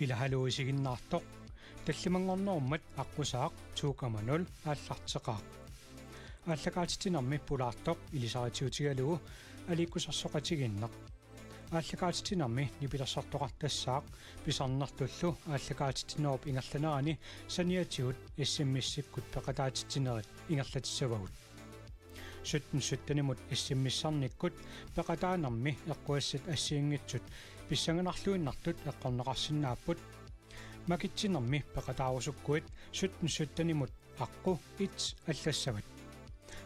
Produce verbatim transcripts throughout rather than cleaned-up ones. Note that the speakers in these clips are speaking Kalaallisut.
Ila haluu isiginnaartoq. Tallimanngornerummat aqqusaaq to komma nul aallarteqaaq. Aallakaatitsinermi pulaartoq ilisaritiutigalugu aliikkusersoqatigiinneq. Aallakaatitsinermi nipilersortoqartassaaq pisarnertullu aallakaatitsinerup ingerlanerani saniatigut S M S-ikkut peqataatitsinerit ingerlatissavagut. Sytten sytten-imut S M S-ernikkut peqataanermi eqqugassat assigiinngitsut pissanganarluinnartut eqqorneqarsinnaapput. Makitsinermi peqataarusukkuit sytten sytten-imut aqqut et allassavat.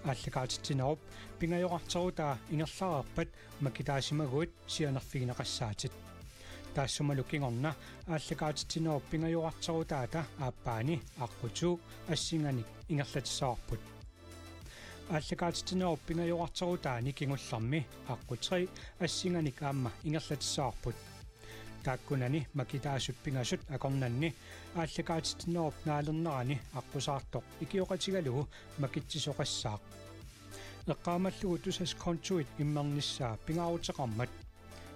Aallakaatitsinerup pingajoqarterutaa ingerlareerpat makitaasimaguit sianerfigineqassaatit. Taassumalu kingorna aallakaatitsinerup pingajoqarterutaata aappaani aqqut to assinganik ingerlatissavarput. Aallakaatitsinerup pingajoqarterutaani kingullermi aqqut tre assinganik aamma ingerlatissavarput. Taakkunani makitaasut pingasut akornanni aallakaatitsinerup naalernerani aqqusaartoq ikioqatigalugu makitsisoqassaaq. Eqqaamallugu Tusass kontuit immernissaa pingaaruteqarmat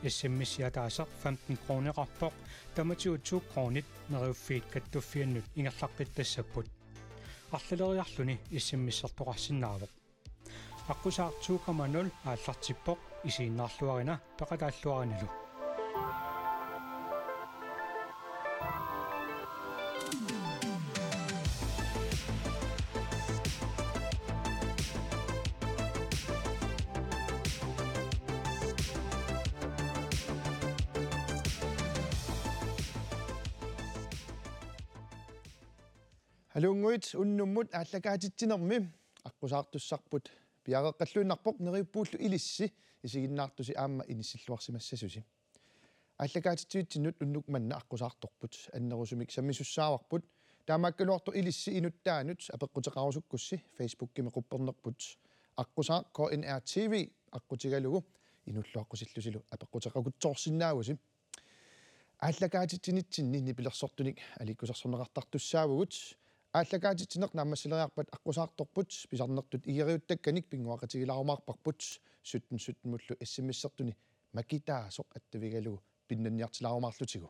S M S-i ataaseq femten kroneqarpoq, tamatigut to kronit Neriuffiit Kattuffiannut ingerlaqqittassapput. Arlaleriarluni S M S-ertoqarsinnaavoq. Aqqusaaq to komma nul aallartippoq, isiginnaarluarina peqataalluarinalu. Haluunnguit unnummut aallakaatitsinermi aqqusaartussarput piareeqqalluinnarpoq, neriuppuullu ilissi isiginnaartusi aamma inissilluarsimassasusi. Aallakaatitsivitsinnut unnuk manna aqqusaartorput, annerusumik sammisussaavarput. Taamaakkaluartoq ilissi inuttaanut apeqquteqarusukkussi Facebookimi quppernerput aqqusaaq K N R T V aqqutigalugu inuulluaqqusillusilu apeqquteqakutsoorsinnaavusi. Aallakaatitsinitsinni nipilersortunik aliikkusersorneqartartussaavugut. Aallakaatitsineq naammassileriarpat aqqusaartorput, pisarnertut igeriuttakkanik pinnguaqatigilaarumaarparput, sytten sytten-imullu S M S-ertuni makitaasoq attavigalugu pinnanniartilaarumaarlutigu.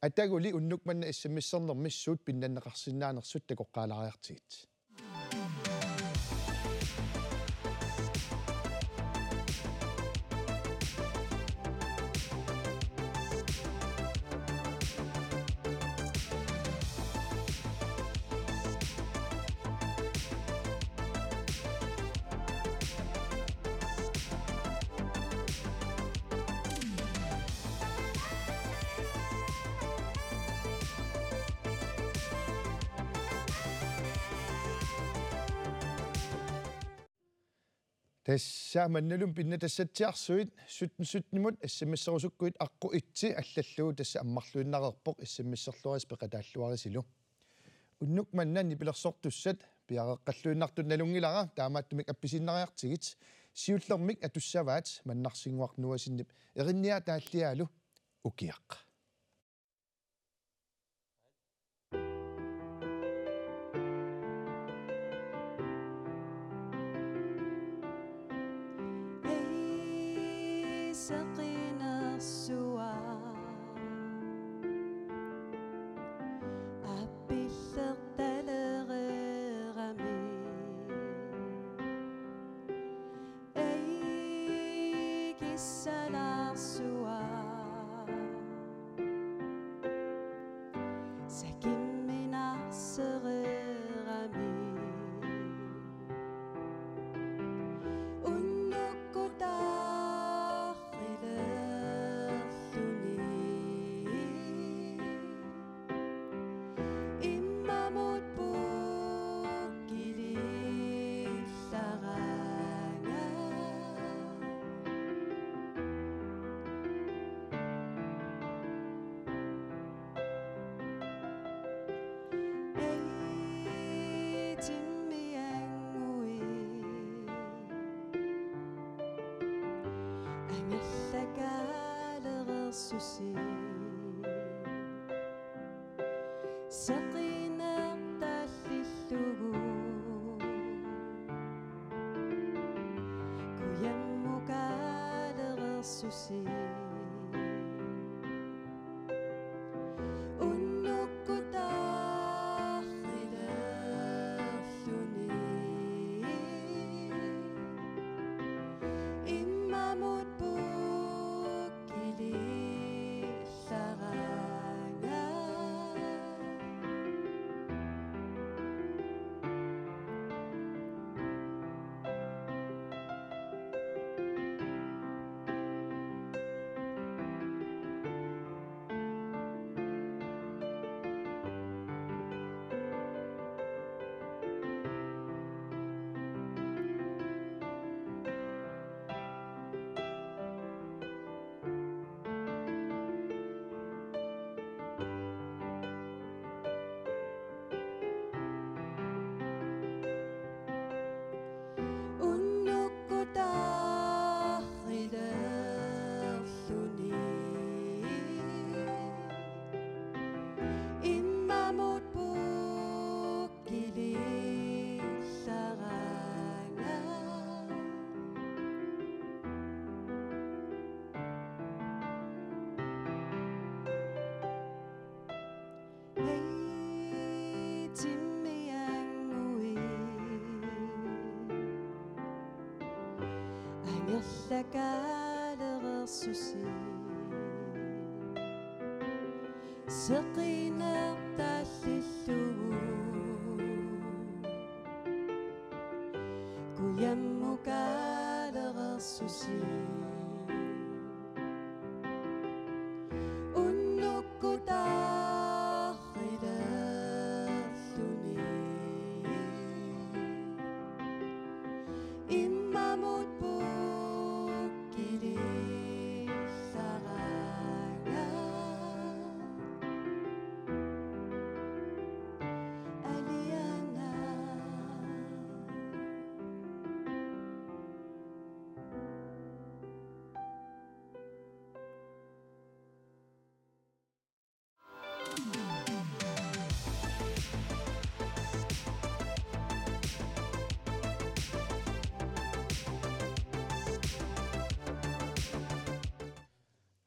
Ataguli unnuk manna S M S-ernermi suut pinnanneqarsinnaanersut takoqqaalaariartigit. Tassa mannalu pinnatassatsiarsuit sytten sytten-imut S M S-erusukkuit aqqut et allallugu, tassa ammarluinnareerpoq S M S-erluarisi peqataalluarisilu. Unnuk manna nipilersortussat piareeqqalluinnartut nalunngilara, taamaattumik appisiinnariartigit. Siullermik atussavaat Mannarsinnguaq Nuasinnip erinniaataalliaalu Ukiaq. Erlakaalereersusi. Seqinertallillugu. Kujammukaalereersusi. Unnukkutaarrilerluni. Immamut pukkilillaraanga. Aliana.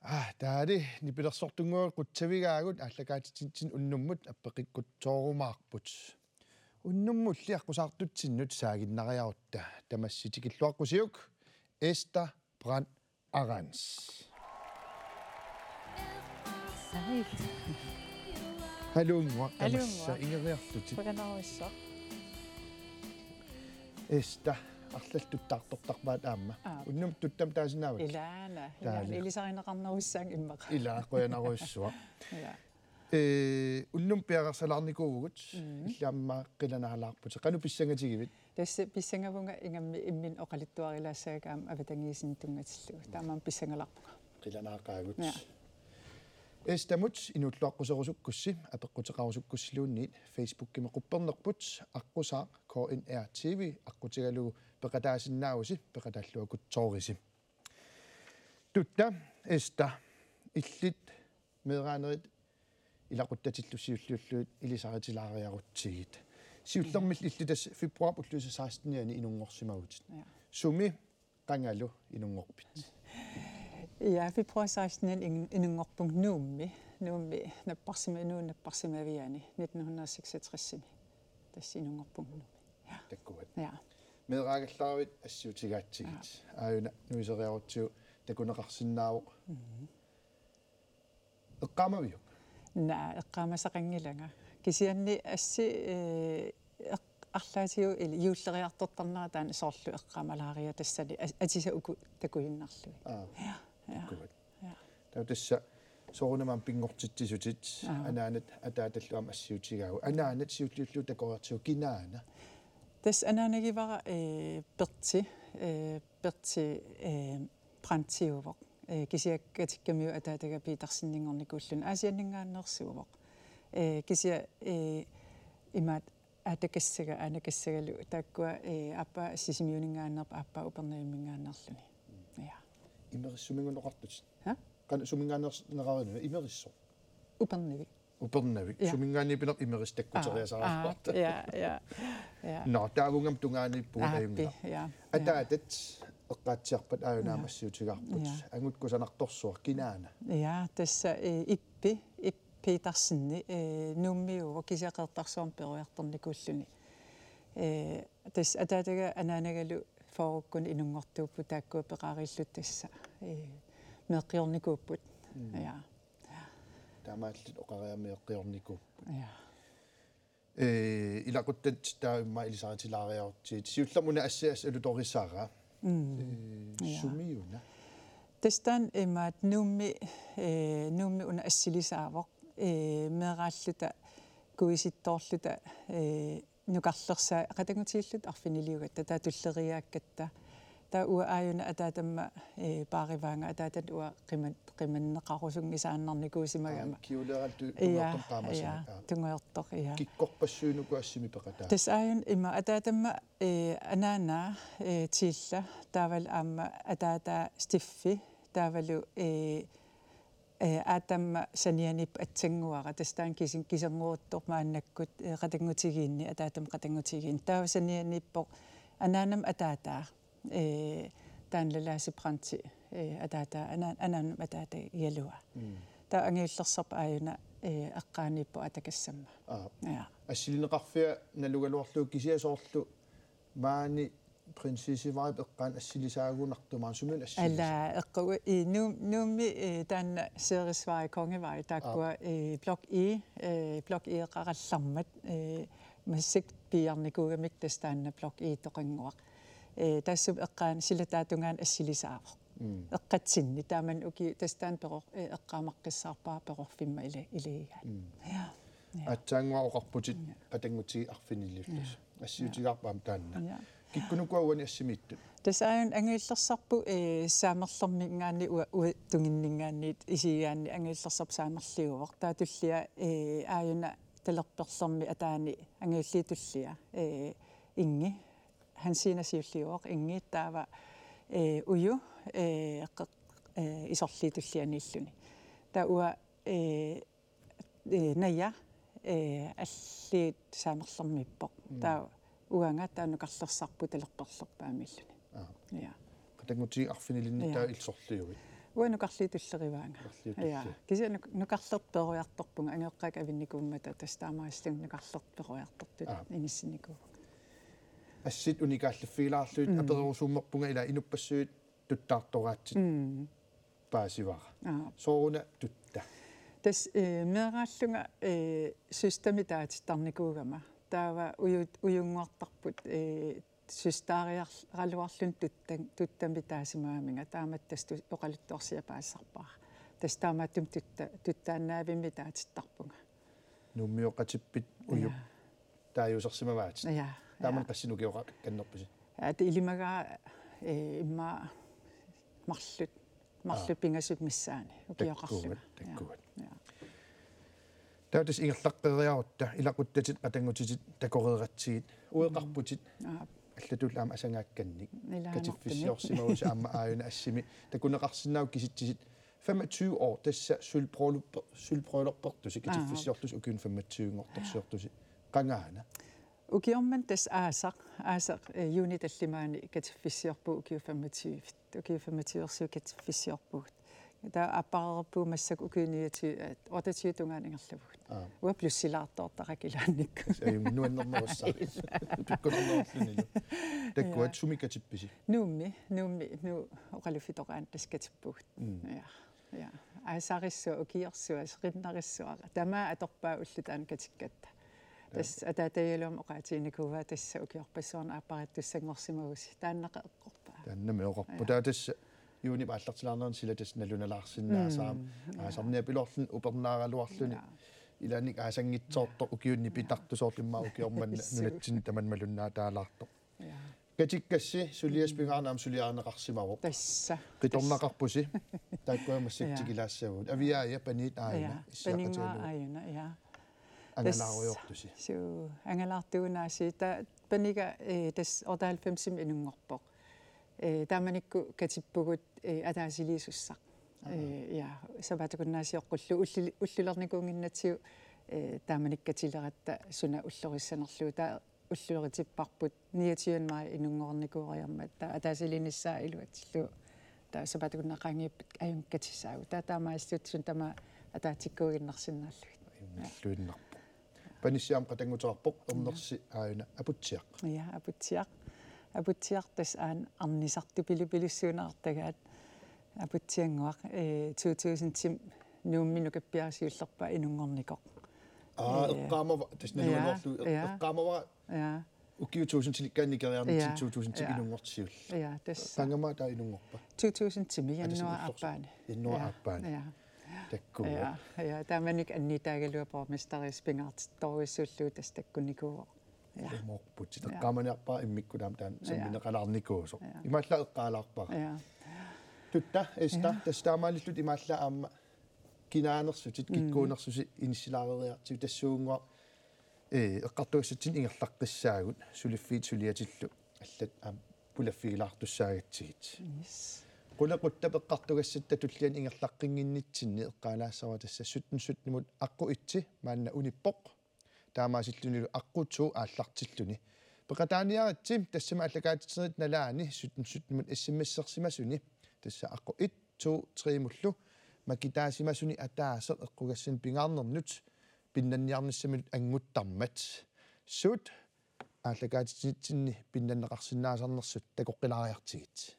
Ah, taali nipilersortunnguagut qutsavigaagut aallakaatitsinitsinni unnummut appeqqutsoorumaarput. Unnummulli aqqusaartutsinnut saaginnariarutta tamassi tikilluaqqusiuk Esther Brandt Arans. Hej. Hallo, mor. Hallo, mor. Tamassa ingeriartutit. Qujanarsuaq. Esther, arlallit tuttaartortarpaat aamma. Aap. Unnuk tuttam taasinnaavat. Ilaana. Taali. Ilaana, ilisarineqarnerussaanga immaqa. Ilaa, qujanarsuaq. Ilaa. Ee, unnuk piareersalaarnikuuvugut, mm, illit aamma qilanaalaarputit. Qanoq pissangatigivit? Tassa pissangavunga ingammik imminut oqaluttuarilaassagakka aamma avatangiisinut tunngatillugu. Taamaammat pissangalaarpunga. Qilanaaqaagut. Ja. Esthermut inuulluaqquserusukkussi, apeqquteqarusukkussiluunniit Facebookimi quppernerput, aqqusaaq K N R T V, aqqutigalugu peqataasinnaavusi, peqataalluakkutsoorisi. Tutta, Esther, illit meeraanerit ilaquttatillu siulliullutit ilisaritilaariarutsigit. Siullermilli illit tassa februar ulluisa sekstenianni inunngorsimavutit. Ja. Sumi, qangalu inunngorpit? Ja, februar sekstenianni in-, inunngorpunga Nuummi. Nuummi napparsima-, Nuummi napparsimaviani nitten hundrede seksogtresimi. Tassa inunngorpunga Nuummi. Ja. Takkuat. Ja. Meeraagallaravit assiutigaatsigit. Ja. Aajuna nuiseriarutsigu takuneqarsinnaavoq. Mhm. Eqqaamaviuk? Naa, eqqaamasaqanngilanga. Kisianni assi, ee, eq-, arlaatigut ili juulleriartortarnera taanna soorlu eqqaamalaariarluni tassani as-, atisat uku takujunnarlugit. Aa. Ja, ja. Takkuat. Ja. Taava tassa soorunami aamma pinngortitsisutit, aa, anaanat ataatallu aamma assiutigaagut. Anaanat siulliullugu takoreertigu kinaana? Tassa anaanagivara, ee, Perti, ee, Perti, ee, Brandtiuvoq. Ee, kisianni katikkamiuk ataataga Peterseninngornikuulluni Aasianninngaanneersuuvoq. Ee, kisianni, ee, imaattoq Aatakassaga, Aanakassagalu taakkua, ee, aappaa Sisimiuninngaanneerpoq, aappaa Upernavimminngaanneerluni. Ja. Imerissuminnguneqartutit? Ha? Qanoq suminngaanneerneqarinuna Imerissoq? Upernavik. Upernavik. Ja. Suminngaanniit pineq Imerissoq takkuteriasaarparput. Aa, ja, ja, ja. Nå, taavunga aamma tungaaniippugut. Aappi, ajunngilaq. Ja, ja. Ataatat eqqaatsiarpat aajuna aamma, ja, assiutigaarput. Ja. Angut kusanartorsuaq kinaana? Ja, tassa, ee, Ippi, Ippi Petersen, ee, Nuummiuuvoq kisianni Qeqertarsuarmi peroriartornikuulluni. Ee, tassa ataataga anaanagalu fyrrekkunni inunngortuupput taakkua peqarillutik tassa, ee, meeqqiornikuupput. Mm. Ja. Taamaalillutik oqariarmeeqqiornikuupput. Ja. Ee, ilaquttat taava immaqa ilisaritilaariarutsigit. Siullermik una assi-, assalutorisara. Mm. Ee, ja. Sumiuna? Tassa taanna imaattoq Nuummi, ee, Nuummi una assilisaavoq. Ee, meeraalluta kuisittoorluta, ee, nukarlersaa-, qatanngutigiilluta arfiniliugatta, taava tulleriiaakkatta. Taava uanga aajuna ataatama, ee, paarivaanga, ataatani uanga qiman-, qimanneqarusunngisaannarnikuusimagama. Aa, kjoleerallu. Ja, tungujortoq aamma aasinik. Ja, aa. Tungujortoq, ja. Kikkut passuit uku assimik peqataat? Tassa aajuna ima ataatama, ee, anaanaa, ee, Tilla, taavalu aamma ataataa Steffi, taavalu, ee, ee, ataatama sanianiippoq atsannguara, tassa taanna kisi-, kisernguuttoq maannakkut, ee, qatanngutigiinni, ataatama qatanngutigiinni. Taava sanianiippoq anaanama ataataa, ee, taanna Lasse Brandti, ee, ataataa, ana-, anaanama ataatagigaluaa. Mm. Taava angajullersarput aajuna, ee, eqqaaniippoq Aatakassamma. Aa. Ja. Assilineqarfia nalugaluarlugu kisianni soorlu maani Prinsessevej eqqaani assilisaagunartumaana sumiuna assilisaa? Ala eqqu i Nuum-, Nuummi, eh, taanna Ceresvej Kongevej taakkua, eh, blok E, eh, blok E-qarallarmat, eh, massakkut piiarnikuugamik tassa taanna blok E toqannguaq. Eh, taassuma eqqaani silataatungaani assilisaavoq. Mm. Eqqatsinni taamani uki tassa taanna peror-, eh, eqqaamaqqissaarpara perorfimma ila-, ilagigaat. Mm. Ja. Ja. Aatsaannguaq oqarputit qatanngutigiit arfinillit. Ja. Assiutigaarput aamma taanna. Ja. Kikkunuku uani assimiittut? Tassa aajuna angajullersarput, eh, Saamerlerminngaanniit ua-, uanga tunginninngaanniit isigigaanni angajullersarput Saamerliuvoq. Taava tullia, eh, aajuna talerperlermi ataani angajulliit tullia, eh, Ingi. Hansina siulliuvoq Ingi taava, eh, Uju, eh, qeq-, eh, isorliit tullianiilluni. Taava uanga, eh, eh, Naja, eh, alliit Saamerlermiippoq. Mm. Taava uanga taava nukarlersarput talerperlerpaamiilluni. Aa. Ja. Qatanngutigiit arfinilinnik. Ja. Taava illit sorliuit? Uanga nukarliit tullerivaanga. Nukarliit. Ja. Tullia. Kisianni nuk-, nukarlertut peroriartorpunga angajoqqaakka avinnikuummata tassa taamaasillunga nukarlertut peroriartortut. Aa. Inissinnikuuvugut. Assit unikaalliffigilaarlugit. Mm. Apererusuummerpunga ila inuppassuit tuttaartoraatsit. Mm. Paasivara. Aap. Sooruna tutta? Tassa, eh, meeraallunga, eh, systemik taatittarnikuugama. Taava uju-, ujunnguartarput, eh, systemiaraluarluni tuttan-, tuttamik taasimagaminga. Taamatut tassa tu-, oqaluttuarsiaq paasisarpara. Tassa taamaattumik tutta-, tuttaannaavimmi taatittarpunga. Nuummioqatippit Ujup. Ja. Taaguusersimavaatit. Ja, ja. Taamani qassinik ukioqaqqinnerpisi? Aat ilimagaa, eh, immaqa marluk, marluk. Aa. Pingasut missaanni ukioqarlunga. Takkuat, takkuat. Ja, ja. Taava tassa ingerlaqqeriarutta ilaquttatit qatanngutitit takoreeratsigit. Ueqarputit. Mm. Aap. Allatullu aamma asagaakkannik. Ilaanartunik. Katiffissiorsimavusi aamma aajuna assimi takuneqarsinnaavoq kisitsisit femogtyve år, tassa sølvbryllup-, sølvbryllupertusi. Aa. Katiffissiorlusi ukiuni femogtyvenngortorsiortusi. Qangaana? Ukioq manna tassa aasaq, aasaq, eh, juunip tallimaani katiffissiorpugut ukiut femogtyve. Ukiut femogtyve-rsuit katiffissiorpugut. Taava aappareerpugut massakkut ukiut niogtyve, eh, otteogtyve tungaanut ingerlavugut. Aa. Uanga plussilaartoortaqaaq ilaannikkut. Ajunngilaq nuannernerussaaq. Ila. Utukkunarnerullutillu. Takkuat. Ja. Sumi katippisi? Nuummi, Nuummi, Nuup oqaluffitoqaani tassa katippugut. Mm. Ja. Ja. Aasarissuaq, ukiorsuaq, seqinnarissuaq. Tamaat atorpaat ulloq taanna katikkatta. Ja. Tassa ataatagigaluarlunga oqaatiginikuuaa tassa ukiorpassuarni aapparittussanngorsimavusi. Taanna qe-, eqqorpaa. Taannami oqarpoq. Ja. Taava tassa juunip aallartilaarnerani sila tassa nalunalaarsinnaasarami. Mm, ja. Aasarniapiloorluni upernaaraluarluni. Ja. Ilaanni aasanngitsoortoq ukiuni nipitartoq soorlu immaqa ukioq manna. Suu. Nunatsinni tamanna malunnaataalaartoq. Ja. Katikkassi suliasi pingaarnermi suliarineqarsimavoq. Tassa. Qitornaqarpusi. Taakkua massakkut. Ja. Tikilaassavagut. Aviaaja, paniit aajuna. Ja. Issiaqatigalugu. Paninnguaq aajuna, ja. Angalaarujoortusi. Tassa. Suu, angalaartuugunaasiit. Ta-, paniga, eh, tassa otteoghalvfemsimi inunngorpoq. Eh, taamanikkut katippugut, eh, ataasiliisussaq. Aha. Eh, ja, sapaatip-akunnaasiorlullu ulli-, ullulernikuunnginnatsigu, eh, taamanikkut katileratta suna ullorissanerlugu. Taava ulluleritipparput niogtyve maj inunngornikuugatta, taava ataasiliinissaa iluatsillugu, taava sapaatip-akunnerit qaangiuppata ajunngilaq katissaagut. Taava taamaalilluta suna tamaat ataatsikkuuginnarsinnaallugit. Ajunngilluinnarpoq. Panissiaq aamma qatannguteqarpoq, Ernersi aajuna Aputsiaq. Ja, Aputsiaq. Aputsiaq tassa aana arnisartut pilupilussuuneqartagaat. Aputsiannguaq, eh, to tusindimi Nuummi nukappiaraq siullerpaaq inunngornikoq. Aa, eh, eqqaamava-, tassa, ja, nalugaluarlugu, e-, ja, eqqaamavara. Ja. Ukiut tusindilikkaanni nikeriarnitsinni, ja, to tusindimi, ja, inunngortut siulleq. Ja, tassa. Qangami taava inunngorpa? To tusindimi, aa, tassa januar ullorsu-, aappaani. Januar, ja, aappaani. Ja. Takkuuk. Ja, ja, taamanikkut anniitaagaluarpunga borgmesteriusoq pingaartittorujussuullugu tassa takkunnikuuvoq. Ja. Umoorputit. Ja. Eqqaamaniarpara immikkut aamma taanna, ja, sammineqalaarnikuusoq. Ja. Imaallaat eqqaalaarpara. Ja. Tutta, Esta, ja, tassa taamaalillutit imaallaat aamma kinaanersutit, mm, kikkuunersusi inissilaareeriartigu tassuunnguaq, ee, eqqartugassatsinnik ingerlaqqissaagut, suliffiit suliatillu allat aamma pulaffigilaartussaagatsigit. Yes. Qulequttap eqqartugassatta tulliani ingerlaqqinnginnitsinni eqqaalaassavara tassa sytten sytten-imut aqqut et maanna unippoq. Taamaasillunilu aqqut to aallartilluni. Peqataaniaritsi tassami aallakaatitseriit nalaani sytten sytten-imut S M S-ersimasuni. Tassa aqqut et, to, tre-mullu makitaasimasuni ataaseq eqqugassani pingaarnernut pinnanniarnissaminut annguttarmat. Suut aallakaatitinitsinni pinnanneqarsinnaasarnersut takoqqilaariartigit.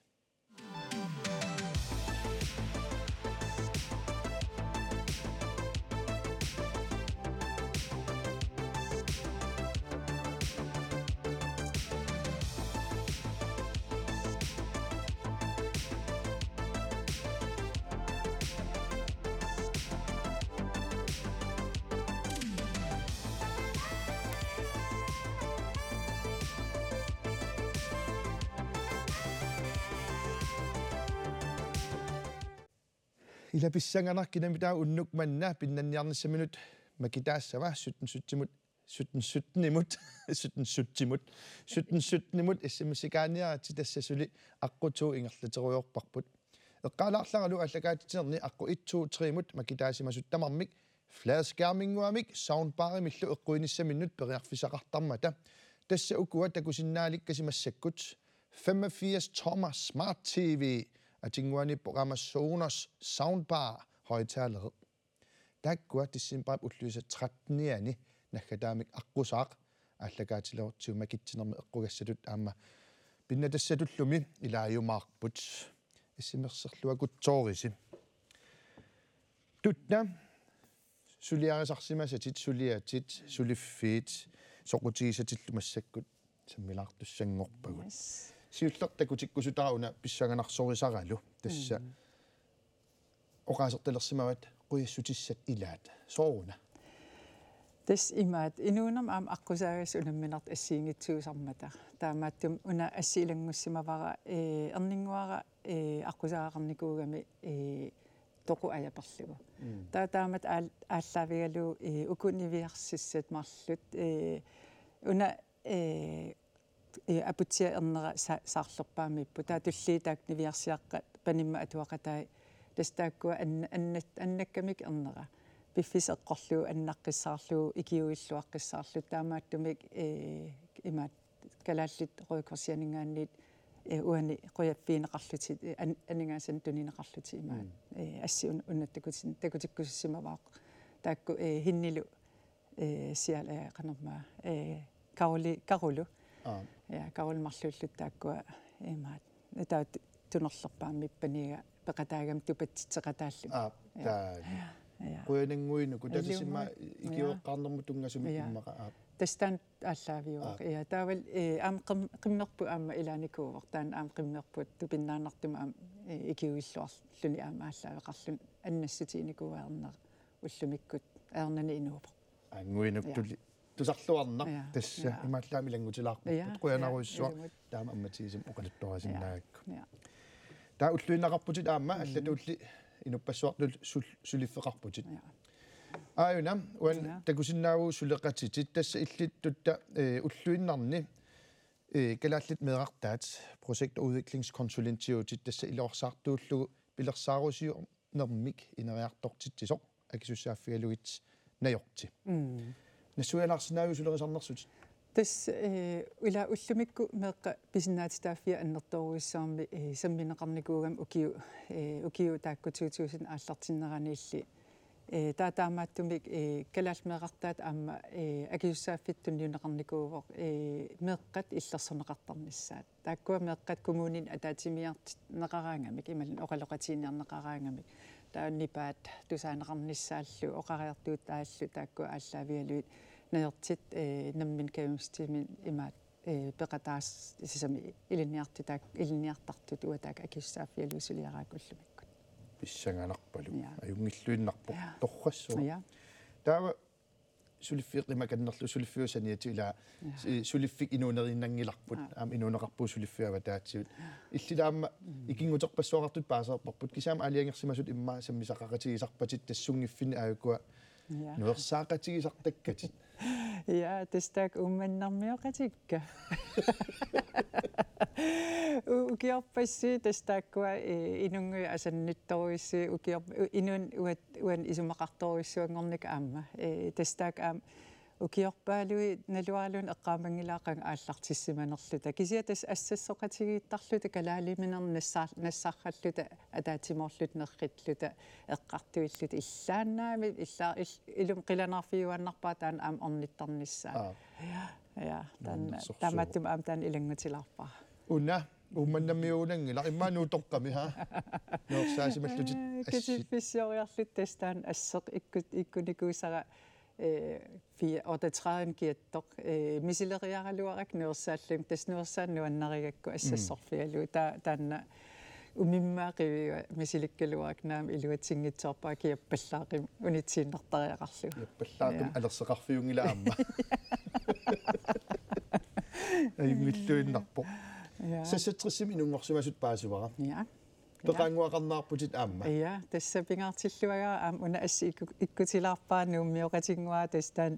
Ila pissanganaq kinami taava unnuk manna pinnanniarnissaminut makitaassava sytten syttenimut, sytten syttenimut, sytten syttenimut, sytten syttenimut S M S-ikaanniaritsi, tassa suli aqqut ingerlaterujoorparput. Eqqaalaarlaralu aallakaatitsinerni aqqut et to tre-mut makitaasimasut tamarmik fladskærminnguamik soundbarimillu eqquinissamininnut periarfissaqartarmata. Tassa ukua takusinnaalikkasi massakkut: femogfirs tommer Smart T V, atinnguaniippoq aamma Sonos soundbar højttalere. Taakkua decembarip ulluisa trettenianni naggataamik aqqusaaq aallakaatilerutsigit makitsinermi eqqugassatut aamma pinnatassatullumi ilaajumaarput. S M S-erluakutsoorisi. Tutta, suliarisarsimasatit, suliatit, suliffiit, soqutigisatillu massakkut sammilaartussanngorpagut. Yes. Siulleq takutikkusutara una pissanganarsorisaralu. Tassa Mm. oqaasertalersimavat qujassutissat ilaat. Sooruna? Tassa imaat, inuunermi aamma aqqusaagassat unamminartut assigiinngitsuusarmata. Taamaattumik una assit ilanngussimavara, ee, erninnguara, ee, aqqusaagaqarnikuugami, ee, toqu ajaperlugu. Mm. Taava taamatut aal-, aallaavigalugu, ee, uku niviarsissat marluk, ee, una, ee, ee, aputsiaq ernera sa-, saarlerpaamiippoq. Taava tulliit taakku niviarsiaqqat panimmat atuaqatai. Tassa taakkua anna-, annat-, annakkamik ernera. Piffissaq eqqorlugu annaqqissaarlugu ikiuilluaqqissaarlugu. Taamaattumik, ee, imaat kalaallit Røde Korsianinngaanniit, ee, uani qujaffigineqarlutik, ee, an-, aningaasanik tunineqarlutik imaat. Mm. Ee, assit un-, una takutin-, takutikkusussimavaat. Taakku, ee, Hinnilu, ee, sial-, ee, qanormaa, ee, Karoli, Karolu. Aa. Ja, Karoli marluullutik taakkua imaat. Taava tu-, tunorlerpaamik paniga peqataagami tupatsitseqataalluni. Aa, Ja. taani. Ja. Qujanannguinuku, tassa Ilumut. simma Ja. ikiueqqaarnermut tunngasumik Ja. immaqa, aa. Tassa taanna aallaaviuvoq. Aa. Ja, taavalu, ee, aamma qim-, qimmerput aamma ilaanikuuvoq. Taanna aamma qimmerput tupinnaannartumik aamma, ee, ikiuilluarluni aamma aallaaveqarluni annassutiginikuuvoq ernera ullumikkut ajornani inuuvoq. Annguinuk Ja. tuli. Tusarluarnaq Ja. tassa Ja. imaallaat ilanngutilaarparput. Ja. Qujanarujussuaq Ja, ilumut. taama ammatigisumik oqaluttuarisinnaagakku. Ja. Ja. Taava ulluinnaqarputit aamma Mm. allatulli inuppassuartut sul-, suliffeqarputit. Ja. Aajuna, uani Ja. takusinnaavugut suleqatitit, tassa illit Tutta, ee, ulluinnarni, ee, Kalaallit Meerartaat, projekt- og udviklingskonsulentiutit, tassa iluarsaartuullugu pilersaarusiornermik ineriartortitsisoq akisussaaffigalugit najorti. Mm. Nassuialaarsinnaaviuk sulerisarnersutit? Tassa, ee, ila ullumikkut meeqqat pisinnaatitaaffia annertoorujussuarmik, ee, sammineqarnikuugamik ukiu-, ee, ukiut taakku to tusind aallartinneraniilli. Ee, taava taamaattumik, ee, Kalaallit Meerartaat aamma, ee, akisussaaffittut tunniunneqarnikuuvoq, ee, meeqqat illersorneqartarnissaat. Taakkua meeqqat kommunini ataatsimiiartinneqaraangamik, imaluunniit oqaloqatigiinniarneqaraangamik. Taava nipaat tusaaneqarnissaallu, oqariartuutaallu, taakkua aallaavigalugit najortit, ee, nammineq kajumissutsiminnik imaat, ee, peqataas-, sisami ilinniartitaak-, ilinniartartut uanga taakku akisussaaffigalugit suliaraakka ullumikkut. Pissanganarpaluk. Ja. Ajunngilluinnarpoq. Ja. Torrassuaq. Ja. Taava suliffiit qimakannerlu suliffiup saniatigut ila Ja. si-, suliffik inuuneriinnanngilarput. Ja. Aamma inuuneqarpugut suliffiup avataatigut. Illit aamma Mm. ikinnguterpassuaqartut paasereerparput. Kisianni aamma aalajangersimasutut immaqa sammisaqaqatigisarpatit tassunngiffinni aajukua Ja. nuersaaqatigisartakkatit. Ja, tassa taakku Uummannarmioqatikka. U-, ukiorpassuit tassa taakkua, ee, inunnguit asannittorujussuit ukior-, u-, inunnut uat-, uani isumaqartorujussuanngornikut aamma. Ee, tassa taakku aamma ukiorpaaluit naluaraluunniit eqqaamanngilaat qanga aallartissimanerluta. Kisianni tassa assassoqatigiittarluta kalaaliminernik nassaar-, nassaarralluta ataatsimoorluta nerrilluta eqqartuilluta illaannaami illa-, il-, ilumut qilanaarfigiuaannarpara taanna aamma ornittarnissaa. Aa. Ja. Ja, taanna, nuannersorsuuvoq. Taamaattumik aamma taanna ilanngutilaarpara. Una, Uummannamiuunanngilaq, immaqa Nuutoqqami, ha? Nuersaasimallutit assit. Katiffissioriarluta tassa taanna asseq ikku-, ikkunikuusara, eh, fire-, otteogtredive kiattoq, eh, misileriaraluarakku nuersaallunga, tassa nuersaat nuannarigakku assassorfigalugu. Mm. Ta-, taanna umimmaaq qiviga misilikkaluarakku naamik iluatsinngitsoorpara kiappallaaqimmat unitsiinnartariaqarlugu. Kiappallaaqimmat. Ja. Alerseqarfiunngilaq aamma. Ajunngilluinnarpoq. Ja. Seksogtresimi inunngorsimasutut paasivara. Ja. Peqaannguaqarnerarputit aamma. Ja, tassa pingaartilluagara aamma una assut ikku-, ikkutilaarpara Nuummioqatinnguara, tassa taanna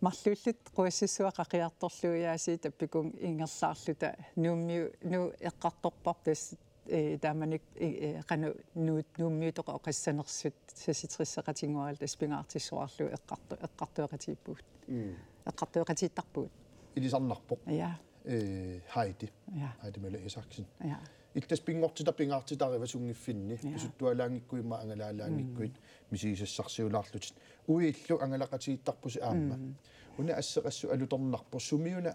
marluulluta quassussua qaqiartorlugu aasiit tappikunnga ingerlaarluta Nuummiu-, Nuuk eqqartorparput tassa, eh, taamanikkut, eh, eh, qanoq Nuuk-, Nuummiutoqaq oqassanersut seksogtresseqatinnguaralu tassa pingaartissuarlugu eqqarto-, eqqartueqatigiippugut. Mm. Eqqartueqatigiittarpugut. Ilisarnarpoq. Ja. Eh, Heidi. Ja. Heidi Møller Isaksen. Ja. Illit tassa pinngortitaq pingaartitarivat sunngiffinni. Ja. Pisuttualaanngikkuit immaqa angalaalaanngikkuit. Mm. Misigisassarsiulaarlutit. Uillu angalaqatigiittarpusi aamma. Mm. Una asseq assut alutornarpoq, sumiuna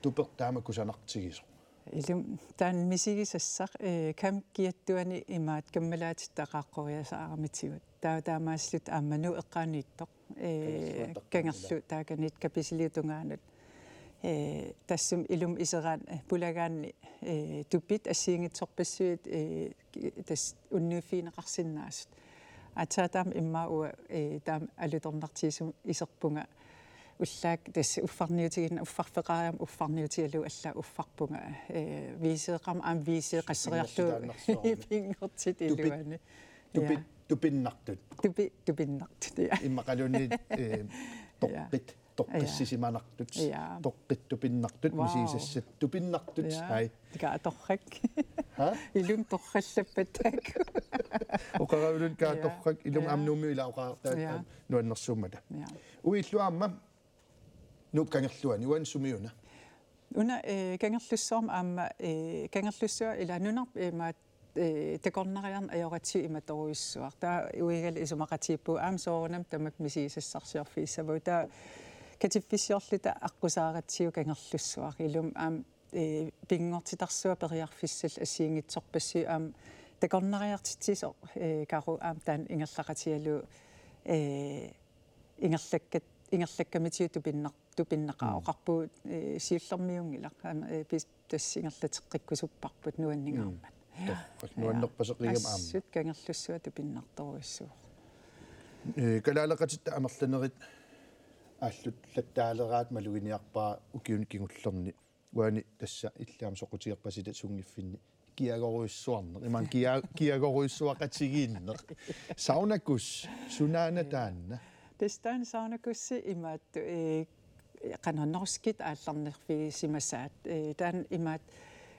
tupeq taama kusanartigisoq? Ilumut taanna misigisassaq, eh, kam kiattuani imaattoq kammalaatitta qaaqqoriasaaramitsigut. Taava taamaasilluta aamma Nuuk eqqaaniittoq. Eh, Kangerluattaqqaanngilaq. Kangerluk taakaniittoq Kapisiliup tungaanut. Eh, tassami ilumut iseraanni, eh, pulagaanni, eh, tupit assigiinngitsorpassuit, eh, ki-, tassa unnuiffigineqarsinnaasut. Aatsaat taama immaqa uanga, eh, taama alutornartigisumik iserpunga ullaakkut tassa uffarniutiginnarpunga, uffarfeqarama uffarniutigalugu allaat uffarpunga, eh, wc-eqarama aamma wc qasseriarlugu. Pinngortitaannarsuarmi. Pinngortitaq. Tupi-, iluani. Tupi-, ja. Tupinnartut. Tupi-, tupinnartut, ja. Immaqaluunniit, eh, ja. Toqqit, toqqissisimanartut. Ja. Toqqit tupinnartut, wow. Misigisassat tupinnartut. Ja. Ai. Kaa torrak. Ha? Ilumut torrallappat taakku. Oqaraluunniit kaa torrak, ja. Ilumut, ja. Aamma Nuummiut ilaa oqartaat, ja, nuannersuummata. Ja. Uillu aamma Nuuk Kangerluani, uani sumiuna? Una, eh, Kangerlussuarmi aamma, eh, Kangerlussuaq ila nunarput imaattoq, eh, takornariarneq ajoratsigu imatorujussuaq. Taava uigalu isumaqatigiippugut aamma soorunami tamakku misigisassarsiorfigissavagut. Taava katiffissiorluta aqqusaaratsigu Kangerlussuaq. Ilumut aamma, eh, pinngortitarsuaq periarfissallu assigiinngitsorpassuit aamma takornariartitsisoq, eh, Karu aamma taanna ingerlaqatigalugu, eh, ingerlakkat-, ingerlakkamitigut tupinnar-, tupinnaqaaq. Mm. Oqarpugut, eh, siullermiunngilaq. Aamma, eh, pis-, tassa ingerlateqqikkusupparput nuanningaarmat. Mm. Ja. Torrak. Ja. Nuannerpaseqigami aamma. Assut Kangerlussuaq tupinnartorujussuuvoq. Eh, kalaaleqatitta amerlanerit aalluttaaleraat maluginiarpara ukiuni kingullerni. Uani tassa illit aamma soqutigerpasittat sunngiffinni kiagorujussuarneq. Imaluunniit kia-, kiagorujussuaqatigiinneq. Saunakus, sunaana taanna? Tassa taanna saunakussi imaattoq, eh, qanoq norskit aallarnerfigisimasaat. Eh, taanna imaattoq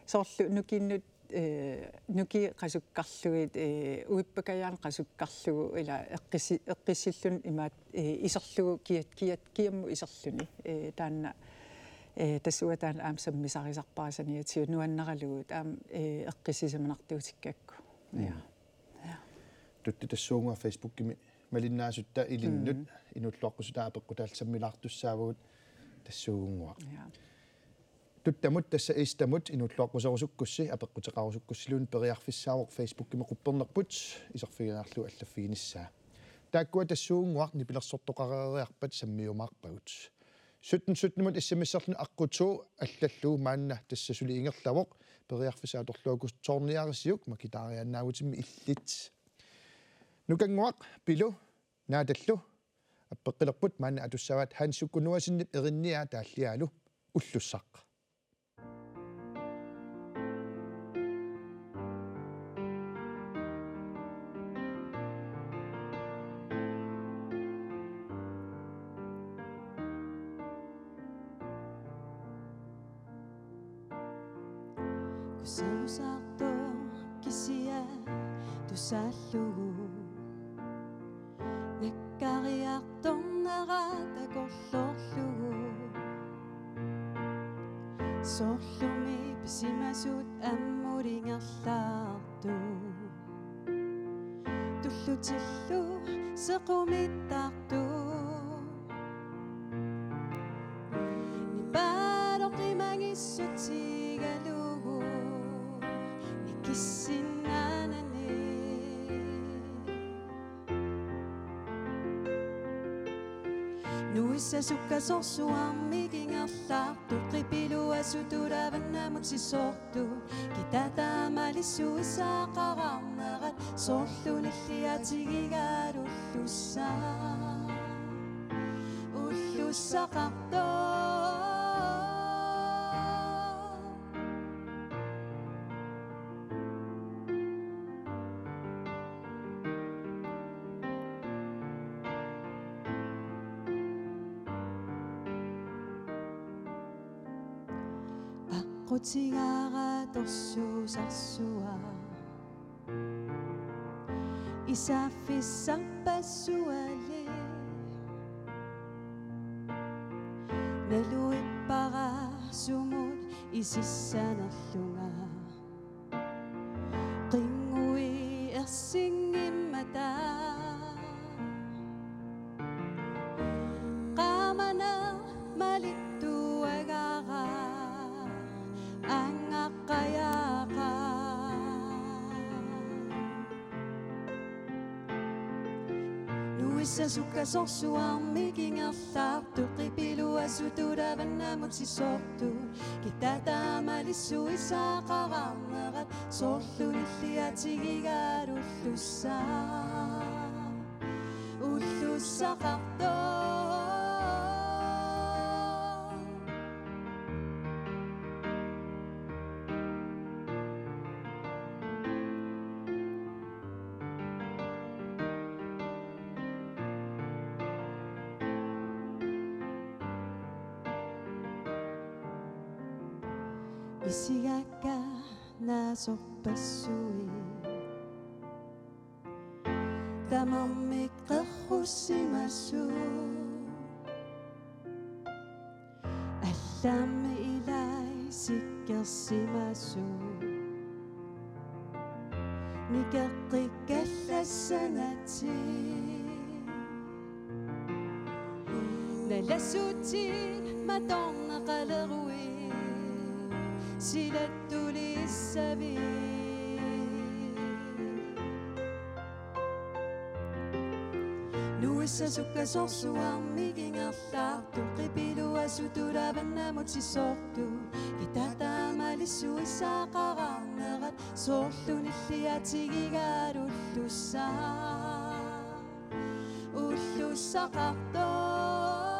soorlu nukinnut, eh, nukiit qasukkarlugit, eh, uippakajaanni qasukkarlugu ila eqqissi-, eqqissilluni imaattoq, eh, iserlugu kiat-, kiat-, kiammut iserluni. Eh, taanna, eh, tassa uanga taanna aamma sammisarisarpara saniatigut nuannaralugu aamma, eh, eqqissisimanartuutikkakku. Mm. Ja. Ja. Tutti, tassuugunnguaq Facebookimi malinnaasutta ilinnut, mm, inuulluaqqusitai apeqqutaallu sammilaartussaavagut tassuugunnguaq. Ja. Tuttamut tassa Eastamut inuulluaqquserusukkussi apeqquteqarusukkussiluunniit periarfissaavoq Facebookimi quppernerput iserfigeriarlugu allaffiginissaa. Taakkua tassuugunnguaq nipilersortoqareeriarpat sammiumaarpagut. Sytten sytten-imut S M S-erluni aqqutissaq allallugu maanna tassa suli ingerlavoq, periarfissaq atorlugu August Thorniarisiuk makitaariaannaavutimmi illit. Nukannguaq, Pilu, Naatallu appeqqilerput, maanna atussavaat Hans Jukku Nuasenip erinniaa taalliaalu Ullussaq. Kusanusartoq kisiat tusaallugu. Nakkariartornera takorloorlugu. Soorlumi pisimasut ammut ingerlaartut. Tullutillu sequmittartut. Nipa- Nuissasukkasoorsuarmik ingerlaartut qipiluasut tulavannamut sisortut. Kitaata aamma alissuisaqararnerat soorlu nilliatigigalullussa. Ullussaqartoq. Aqqutigaara torsuusarsuaq. Isaaffissarpassuali. Naluippara sumut isissanerlunga. Qinngui ersinngimmata. Qaamaneq malittuagara angaqqajaqa. Nuissasukkasoorsuarmik ingerlaartut qipiluasut tulavannamut sisortut. Kitaata aamma alissuisaqararnerat soorlu nilliatigigalullussa. Ullussaqartoq. Isigakka naasorpassuit. Tamarmik qerrussimasut. Allammi ilai sikkersimasut. Nikeqqikkallassanati. Nalassutit matornaqaleruit silattulissavit. Nuissasukkasoorsuarmik ingerlaartut qipiluasut tulavannamut sisortut. Kitaata aamma alissuisaqararnerat soorlu nilliatigigalullussa. Ullussaqartoq.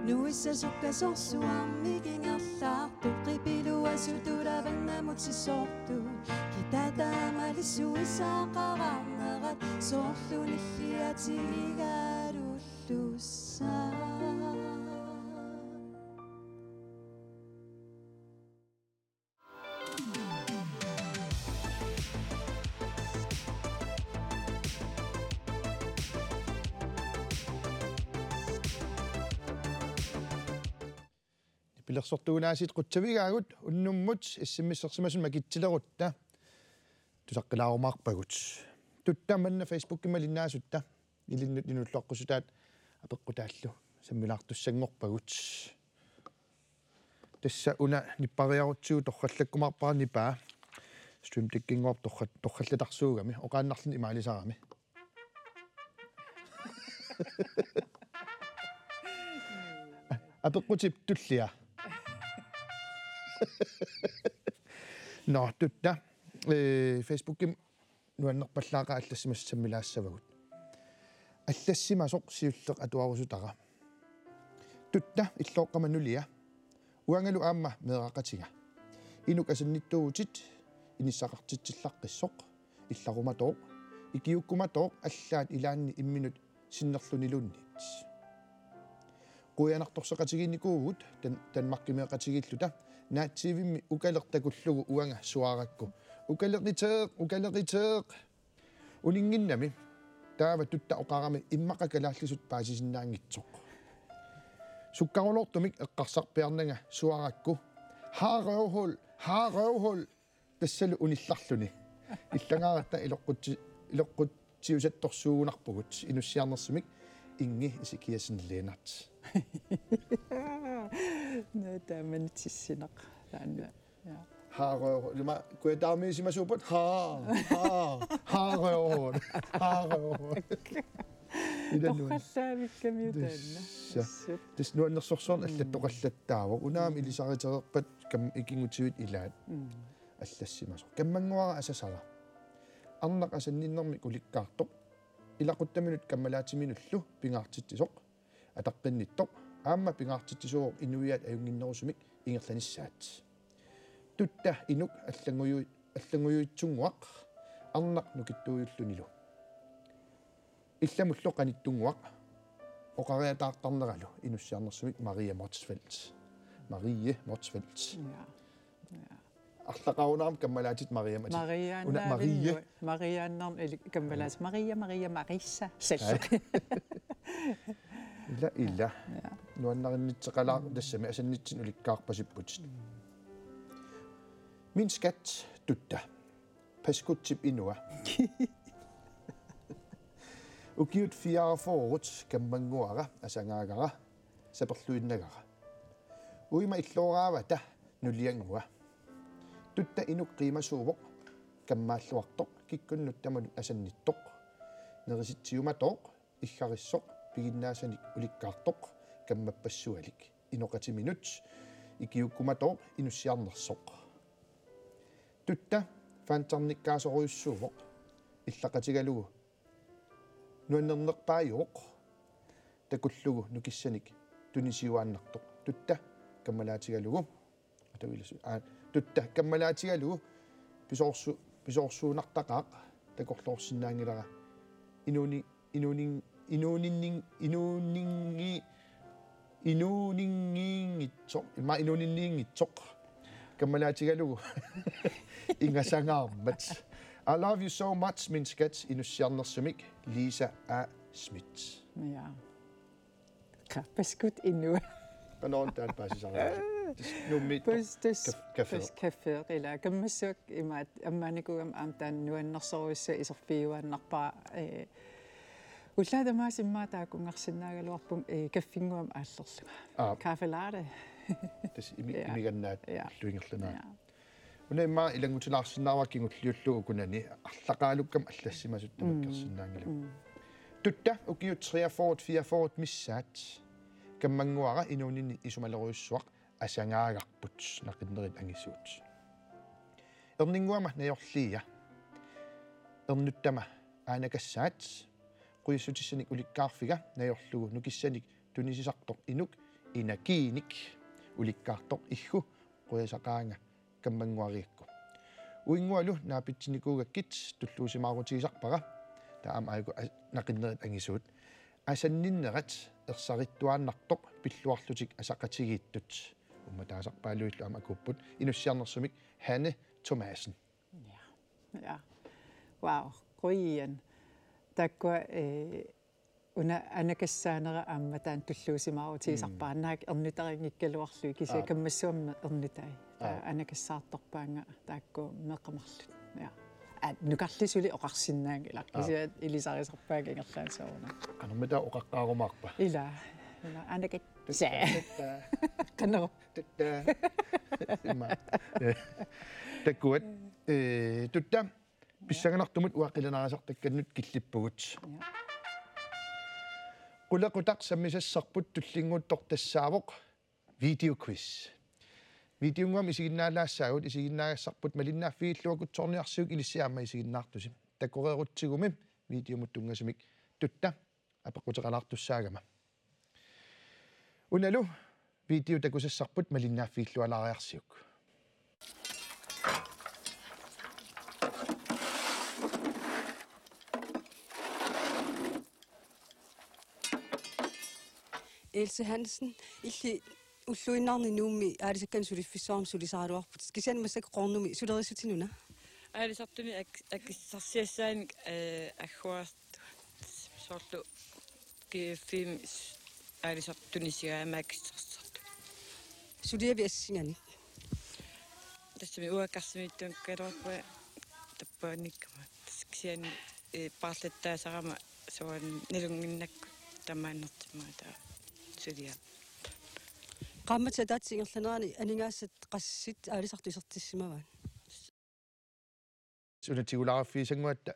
Nuissasukkasoorsuarmik ingerlaartut qipiluasut tulavannamut sisortut. Kitaata aamma alissuisaqararnerat soorlu nilliatigigalullussa. Nipilersortuunaasiit qutsavigaagut unnummut S M S-ersimasunut makitsilerutta tusaqqilaarumaarpagut. Tutta manna Facebookimi malinnaasutta ilinnut inuulluaqqussutaat apeqqutaallu sammilaartussanngorpagut. Tassa una nippariarutsigu torrallakkumaarpara nipaa. Stream Deck-innguaq torra-, torrallatarsuugami, oqaannarluni imaalisarami. Apeqqutip tullia. Nå, tutta. Eh, Facebookimi nuannerpallaaqaat allassimasut sammilaassavagut. Allassimasoq siulleq atuarusutara. Tutta, illooqqama nulia. Uangalu aamma meeraqatiga. Inuk asannittuuvutit inissaqartitsillaqqissoq, illarumatooq, ikiuukkumatooq allaat ilaanni imminut sinnerluniluunniit. Quianartorseqatigiinnikuuvugut Dan-, Danmarkimeeqatigiilluta. Naak TV-mi ukaleq takullugu uanga suaarakku: Ukaleqiteeq, ukaleqiteeq! Uninnginnami taava tutta oqarami immaqa kalaallisut paasisinnaanngitsoq. Sukkaruloortumik eqqarsarpiarnanga suaarakku: Har røvhul, har røvhul! Tassalu unillarluni. Illangaaratta iloqqutsi-, iloqqutsiusattorsuugunarpugut inussiarnersumik Ingi Ezekiassen Lennert. Nå, taamani tissinaq. Taanna. Ja. Har røv-, ilumut kujataamiisimasuupput. Har, har. Aarau. Ila nuan-, Torrallaavikkamiuk taanna. Tassa. Tassa nuannersorsuarnik allattoqallattaavoq. Unaam ilisaritereerpat kam-, ikinngutiviit ilaat allassimasoq. Kammannguara asasara. Arnaq asanninnermik ulikkaartoq. Ilaquttaminut kammalaatiminullu pingaartitsisoq. Ataqqinnittoq. Aamma pingaartitsisuuvoq inuiaat ajunnginnerusumik ingerlanissaat. Tutta inuk allannguju-, allanngujuitsunnguaq arnaq nukittuujullunilu. Illamullu qanittunnguaq oqariataartarneralu inussiarnersumik Maria Motzfeldt. Marie Motzfeldt. Ja. Ja. Arlaqarunarami kammalaatit Mariamik. Una Marie. Marianna Marianna eli kammalaatit Maria, Maria, Marissa. Sallu. Ila, ila. Ja. Nuannarinnitseqalaaq tassami asannitsinni ulikkaarpasipputit. Min skat Tutta. Paskutsip inua. Ukiut fireogfyrre kammannguara asagaagara saperluinnagara. Uima illooraavata nulianngua. Tutta inuk qiimasuuvoq kammaalluartoq kikkunnut tamanut asannittoq. Nerisitsiumatooq iggarissoq piginnaasanik ulikkaartoq kammappassualik. Inoqatiminut ikiuukkumatooq inussiarnersoq. Tutta fantarnikkaasorujussuuvoq illaqatigalugu nuannernerpaajuvoq takullugu nukissanik tunisiuaannartoq. Tutta kammalaatigalugu. Atavilasu. Aa, Tutta kammalaatigalugu pisoorsu-, pisoorsuunartaqaaq takorloorsinnaanngilara. Inuuni-, inuunin-, inuuninnin-, inuuningi-, inuuningiinngitsoq. Imma inuuninniinngitsoq. Kammalaatigalugu. Ingasangaarmat. I love you so much, min skat, inussiarnersumik, Lisa A. Schmidt. Ja. Ka-, paskut inua. Qanoq taanna paasisariaqarpa? Tassa Nuummi Pas-, tas-, kaf-, kaffe. Tas-, kaffe, ila. Kammassuaq imaat ammaanikuugama aamma taanna nuannersorujussuaq iserfigiuaannarpara, eh, ullaaq tamaasa immaqa taakkunngarsinnaagaluarpunga, eh, kaffinnguamik aallerlunga. Aa. Kaffe latte. Tassa imi-, Ja. imigannaat Ja. ullup ingerlanerani. Ja. Una immaqa ilanngutilaarsinnaavara kingulliullugu ukunani arlaqalukkama allassimasut tamakkersinnaanngilagut. Mm. Tutta ukiut treogfyrre fireogfyrre missaat kammannguara inuuninni isumalerujussuaq asagaagarput naqinnerit angisuut. Erninnguama najorliia. Ernuttama aanakassaat. Qujassutissanik ulikkaarfiga najorlugu nukissanik tunisisartoq inuk inakiinik ulikkaartoq iggu qujasaqaanga kammannguarigakku. Uinngualu naapitsinikuugakkit tulluusimaarutigisarpara. Taava aamma aajuku as-, naqinnerit angisuut. Asanninnerat ersarittuaannartoq pilluarlutik asaqatigiittut. Uummataasarpaaluillu aamma akuupput. Inussiarnersumik Hanne Thomassen. Ja. Ja. Wow, qujan. Taakkua, eh, una aanakassaanera aamma taanna tulluusimaarutigisarpara. Mm. Naak ernutarinngikkaluarlugit kisianni Aap. kammassuarmi ernutai. Taava Aap. aanakassaartorpaannga taakku meeqqat marluk. Ja. Aa, nukarli suli oqarsinnaanngilaq. Aap. Kisianni ilisarisarpaannga ingerlaannaq soorunami. Qanormita oqaqqaarumaarpa? Ila. Ila. Aanakat-, Tassa. Qanoq. Tutta. Ima. Takuat. Eh, Tutta. Pissanganartumut uanga qilanarisartakkannut killippugut. Ja. Qulequtaq sammisassarput tullinnguuttoq tassaavoq videoquiz. Videonnguamik isiginnaalaassaagut, isiginnaagassarput malinnaaffigilluakkutsoorniarsiuk ilissi aamma isiginnaartusi. Takoreerutsigumi videomut tunngasumik Tutta apeqquteqalaartussaagama. Unalu video takusassarput malinnaaffigillualaariarsiuk. Else Hansen, illit ulluinnarni Nuummi aalisakkanik suliffissuarmik sulisaraluarputit. Kisianni massakkut Qornumi, sulerissutsit una? Aalisartuni ak-, akissarsiassaanik, eh, agguaartut soorlu G F-imi s-, aalisartuni sigaama akissarsiartut. Suliavit assinganik? Tassami uanga karsumiittuunngikkaluarpunga tappavanikkama. Tassa kisianni, eh, paarlattaasarama soorunami nalunnginnakku tamaannertimmagu taava suliaq. Qaammatip ataatsip ingerlanerani aningaasatit qassit aalisartut isertissimavaat? Una tigulaarfigissannguatta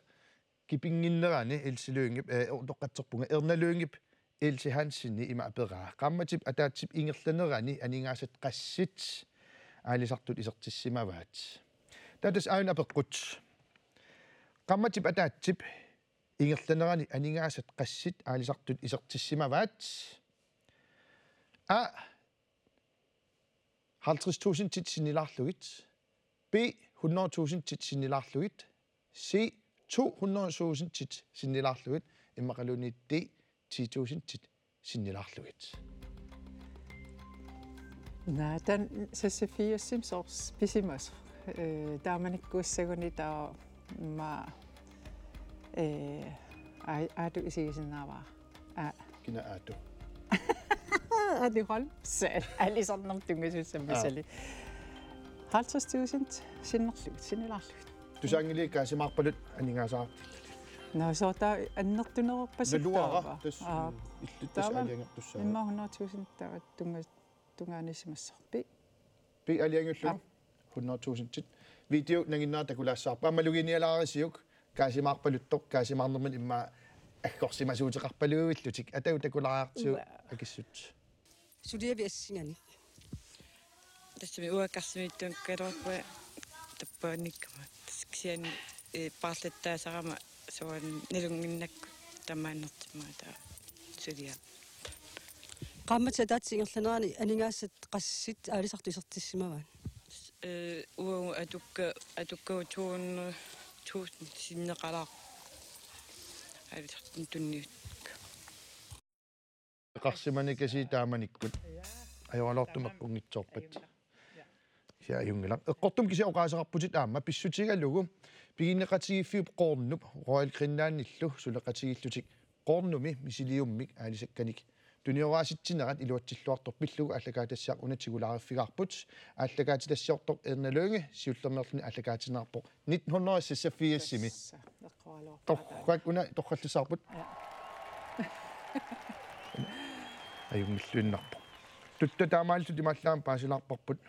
kipinnginnerani Else Lyngep, eh, utoqqatserpunga, Erna Lyngep Else Hansenip ima aperaa: Qaammatip ataatsip ingerlanerani aningaasat qassit aalisartut isertissimavaat? Taava tassa aajuna apeqqut: Qaammatip ataatsip ingerlanerani aningaasat qassit aalisartut isertissimavaat? A: halvtreds tusindit sinnilaarlugit. B: hundrede tusindit sinnilaarlugit. C: to hundrede tusindit sinnilaarlugit. Immaqaluunniit D: ti tusindit sinnilaarlugit. Naa, taanna seksogfirsimi soorlu pisimasoq. Eh, taamanikkuussaguni taava immaqa, eh, aa-, Aatu isigisinnaavara. Aa. Kina Aatu? Aatu Holm. Se, aalisarnermut tunngasussamisali. Aa. Halvtreds tusind sinnerlugit, sinnilaarlugit. Tusaanngilaq kaasimaarpalut aningaasaartut. Nå, så taava annertunerorpasippoq. Naluara taava. Tassa, aa, illit tassa taava aalajangertussaavatit. Immaqa hundrede tusind taava tunnga-, tungaaniissimassavarput. Pi aalajangiullugu. Aa. Hundrede tusindit. Video nanginnera takulaassavarput. Aamma maluginialaarisiuk kaasimaarpaluttoq, kaasimaarnermini immaqa aggorsimasuuteqarpaluillutik. Atagu takulaariartigu. Uaa. Akissut. Suliavik assinganik. Tassami uanga karsimittuunngikkaluarpunga tappavanikkama. Tassa kisianni, eh, paarlattaasarama soorlu nalunnginnakku tamaannertimmagu taava suliaq. Qaammatip ataatsip ingerlanerani aningaasat qassit aalisartut isertissimavaat? Eh, uagut atukka-, atukkagut to hundrede tusind sinneqalaarpoq. Aalisartut tunniussakka. Eqarsimanikasiit taamanikkut. Ajoraluartumik eqqunngitsoorpat. Kisianni ajunngilaq. Eqqortumik kisianni oqaaseqarputit aamma pissutigalugu piginneqatigiiffiup Qoornup Royal Greenlandillu suleqatigiillutik Qoornumi misiliummik aalisakkanik tunioraatsitsinerat iluatsilluartoq pillugu aallakaatitassiaq una tigulaariffigaarput. Aallakaatitassiortoq Erna Lynge siullermeerluni aallakaatitsinerarpoq nitten hundrede seksogfirsimi. Tassa, eqqoraluarpara. Torrak una torrallassavarput. Ja. Ajunngilluinnarpoq. Tutta, taamaalillutit imaallaat paasilaarparput.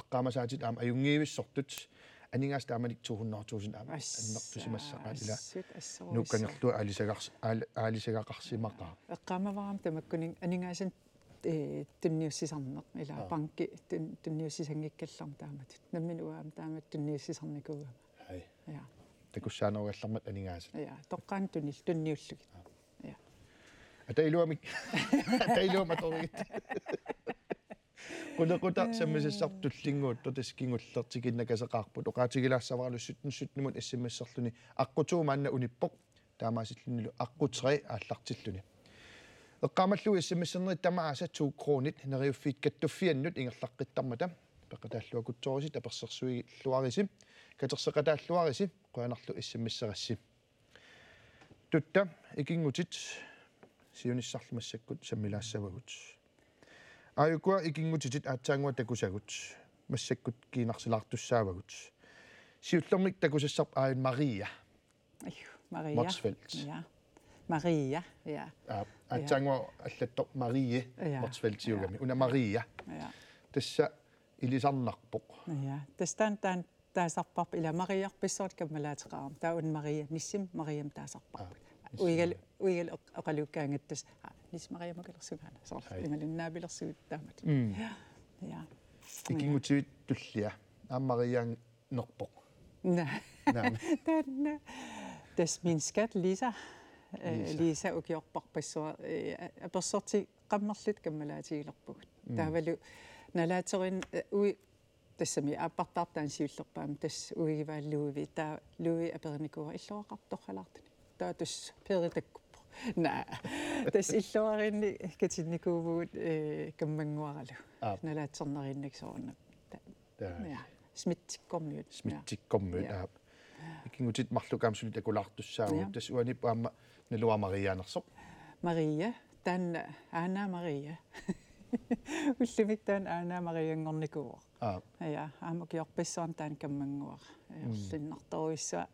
Eqqaamasaatit aamma ajunngivissortut. Aningaasat taamanikkut to hundrede tusind aamma. Assa, annertusimassaqaat ila. Assut assorujussuaq. Nuukkangerlugu aalisagars-, aal-, aalisagaqarsimaqaaq. Eqqaamavara aamma tamakkuninnga aningaasanik, eh, tunniussisarneq. Ila, aa, banki tun-, tunniussisanngikkallarmat taamatut. Nammineq uanga aamma taamatut tunniussisarnikuugama. Ai. Ja. Takussaanerugallarmat aningaasat. Ja, toqqaannaq tunil-, tunniullugit. Aa. Ja. Ata iluamik. Ata iluamik atorigit. Qulequtaq sammisassarput tullinnguuttoq tassa kingulleq tikinnakaseqaarput. Oqaatigilaassavaralu sytten sytten-imut S M S-erluni. Aqqutooq maanna unippoq. Taamaasillunilu aqqut tre aallartilluni. Eqqaamallugu S M S-ernerit tamaasa to kronit Neriuffiit Kattuffiannut ingerlaqqittarmata. Peqataalluakutsoorisi, tapersersuilluarisi, katerseqataalluarisi, qujanarlu S M S-erassi. Tutta, ikinngutit siunissarlu massakkut sammilaassavagut. Aajukua ikinngutitit aatsaannguaq takusagut massakkut kiinarsilaartussaavagut. Siullermik takusassarput aajuna Maria. Aiu, Maria. Motzfeldt. Ja. Maria, ja. Aa, ja, aatsaannguaq allattoq Marie, ja, Motzfeldtiugami. Ja. Una Maria. Ja. Tassa ilisarnarpoq. Ja. Tassa taanna, taanna taasarparput ila Mariarpassuarnik kammalaateqarami. Taava una Maria, Nissimik Mariamik taasarparput. Aa, Nissimik. Uigal-, uigalu oq-, oqaluukkaangatta tassa, aa, Nissimik Mariamik akilersugaana. Soorlu. Ai. Imaluunniit naapilersugut taamatut. Mm. Ja. Ja. Ikinngutitit tullia. Aamma Marianerpoq. Naa. Naamik. Taanna. Tassa min skat Lisa. Eh, Lisa. Lisa ukiorparpassuit, eh, apersorti-, qammerlutik kammalaatigilerpugut. Mm. Taavalu nalaaterin-, eh, ui-, tassami aappartaartaani siullerpaamik tassa uigivaat Louis, taava Louis aperinikuuara illoqartoq torralaartunik. Taava tassa Peri takkuppoq. Naa. Tassa illoqarinni katinnikuuvugut, eh, kammannguaralu. Aap. Nalaatsorneriinnakkut soorunami. Ta-, taa, ja. Smittikkormiut. Smittikkormiut, ja, aap. Ikinngutit marluk aamma suli takulaartussaavugut. Ja. Tassa uaniippoq aamma naluara Marianersoq. Maria, taanna Anna Maria. Ullumikkut taanna Anna Marianngornikuuvoq. Aap. Ja, aamma ukiorpassuarni taanna kammannguara. Mm. Erlinnartorujussuaq.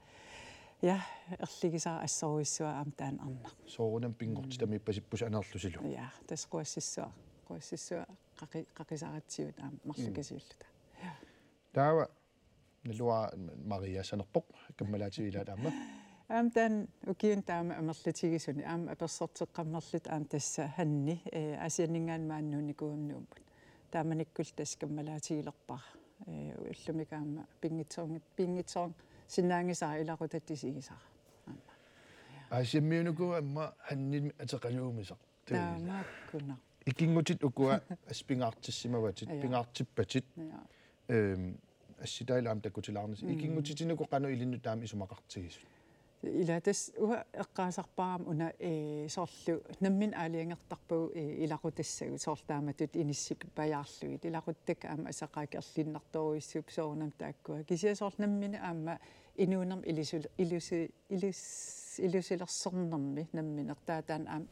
Ja, erligisara assorujussuaq aamma taanna arnaq. Soorunami pinngortitamiippasippusi aneerlusilu. Ja, tassa quassissuaq. Quassissuaq qaqi-, qaqisaratsigu aamma marluk. Mm. Kasiulluta. Ja. Taava naluara Mariassanerpoq, kammalaatigilaat aamma. Aamma taanna ukiuni taama amerlatigisuni aamma apersorteqqammerluta aamma tassa Hanni, eh, Aasianninngaanniit maani Nuunnikuugami Nuummut. Taamanikkullu tassa kammalaatigilerpara. Eh, ullumi aamma pinngitsoorngi-, pinngitsoorsinnaanngisara ilaquttat isigisara. Aamma. Aasiammiunikuuvoq aamma Hannimik ateqaluumisaq. Taamaakkunaq. Ikinngutit ukua assut pingaartissimavatit, ja, pingaartippatit. Ja. Ehm, assitaal aamma takutilaarnissaq. Mm. Ikinngutitinut uku qanoq ilinnut taama isumaqartigisut? Ila tassa uanga eqqaasarpara aamma una, eh, soorlu nammineq aalajangertarpagut, eh, ilaqutassagut soorlu taamatut inissippajaarlugit. Ilaquttakka aamma asaqaakka erlinnartorujussuupput soorunami taakkua. Kisianni soorlu nammineq aamma inuunermi ilusul-, ilusi-, ilus-, ilusilersornermi nammineq taava taanna aamma,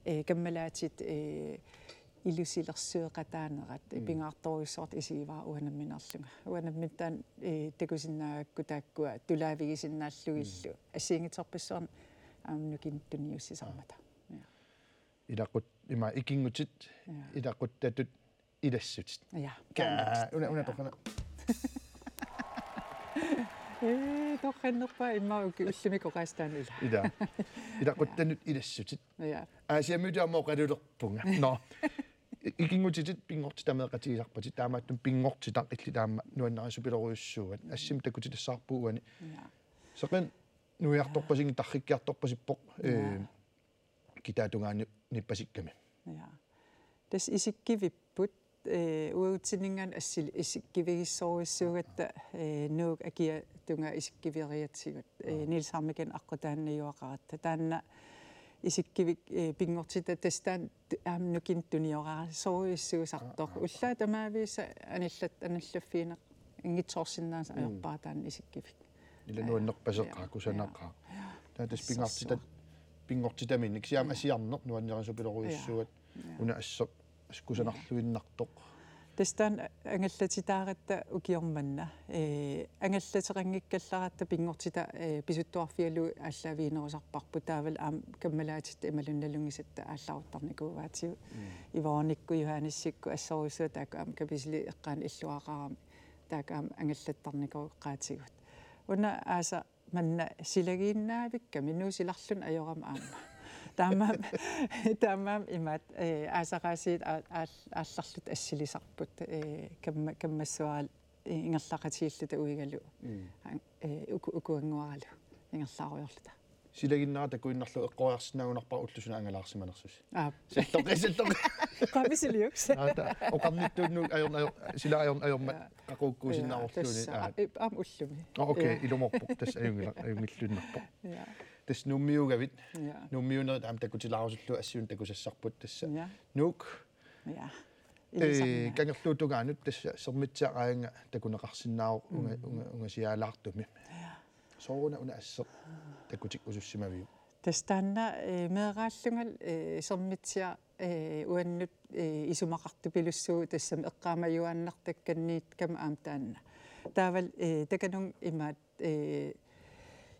eh, kammalaatit, eh, ilusilersueqataanerat, mm, pingaartorujussuartut isigivara uanga nammineerlunga. Uanga nammineq taanna, eh, takusinnaagakku taakkua tulaavigisinnaallugillu. Mm. Assigiinngitsorpassuarnik aamma nukinnik tuniussisarmata. Aa. Ja. Ilaqut-, ima ikinngutit, ja, ilaquttatut ilassutit. Ja. Kaa, una, una torrana. Ee, torrannerpaaq immaqa uki ullumi oqaaseq taanna ila. Ila. Ilaquttanut ilassutit. Ja. Aasiammiutut aamma oqalulerpunga. Nå. I-, ikinngutitit pinngortitaq meeqqatigisarpatit, taamaattumik pinngortitaq illit aamma nuannarisupiloorujussuuat. Assimi takutitassavarput uani. Ja. Seqineq nuiartorpasinngitsoq, tarrikkiartorpasippoq. Ja. Ee, kitaatungaani nippasikkami. Ja. Tassa isikkivipput, eh, uagutsinninngaanniit assil-, isikkivigissorujussuugatta, eh, Nuuk akiata tungaa isikkiverigatsigu. Eh, aa. Niels Hammekenip aqqutaani najugaqaratta. Taanna isikkivik, eh, pinngortitaq tassa taanna t-, aamma nukinnik tunioraasorujussuusartoq. Aa, aa, aa. Ullaaq tamaavisa anillat-, anillaffigineq inngitsoorsinnaasaq, mm, ajorpara taanna isikkivik. Ila nuannerpaseqaaq, ja, kusanaqaaq. Ja. Taava tassa pingaartitat, assersuaq, pinngortitaminik, kisianni aamma, ja, asiarneq nuannerisupiloorujussuuat, ja, ja, una asseq, asseq kusanarluinnartoq. Tassa taanna angallatitaaratta ukioq manna. Eh, angallateqanngikkallaratta pinngortitaq, eh, pisuttuarfigalugu aallaaviginerusarparput, taavalu aamma kammalaatitta imaluunniit nalunngisatta aallaruttarnikuugaatigut. Mm. Ivornikkut Johannesikkut assorujussuaq taakku aamma Kapisilit eqqaanni illuaraqarami taakku aamma angallattarnikuugaatigut. Una aasaq manna silagiinnaavikkami Nuuk silarluni ajorami aamma. Taamaammat, taamaammat imaattoq, eh, aasaqaasiit aa-, aal-, aallarluta assilisarput, eh, kamma-, kammassuara ingerlaqatigiilluta uigalu. Mm. An-, eh, uku-, ukuannguaralu ingerlaarujoorluta. Silaginnera takuinnarlugu eqqoriarsinnaagunarpara ulloq suna angalaarsimanersusi. Aap. Salloqi, salloqi. Qamisiliuks. Aata, oqarnittuunnut ajorn-, ajor-, sila ajorn-, ajormat. Ja. Qaqugukkuusinnaavorluunniit. Ja, tassa, aap. A-, ip-, aamma ullumi. Aa, okay, ja, ilumoorpoq, tassa ajunngila-, ajunngilluinnarpoq. Ja. Tassa Nuummiugavit. Ja. Nuummiunerit aamma takutilaarusullugu assigiinngitsut takusassarput tassa. Ja. Nuuk. Ja. Ee, ilisarnaa. Kangerluup tungaanut tassa Sermitsiaq aajanngua takuneqarsinnaavoq unga-, mm, unga-, ungasiaalaartumik. Ja. Sooruna una asseq takutikkusussimaviuk? Tassa taanna, eh, meeraallungalu, eh, Sermitsiaq, eh, uannut, eh, isumaqartupilussuuvoq tassami eqqaamajuaannartakkanniikkama aamma taanna. Taavalu, eh, takanunga imaattoq, eh,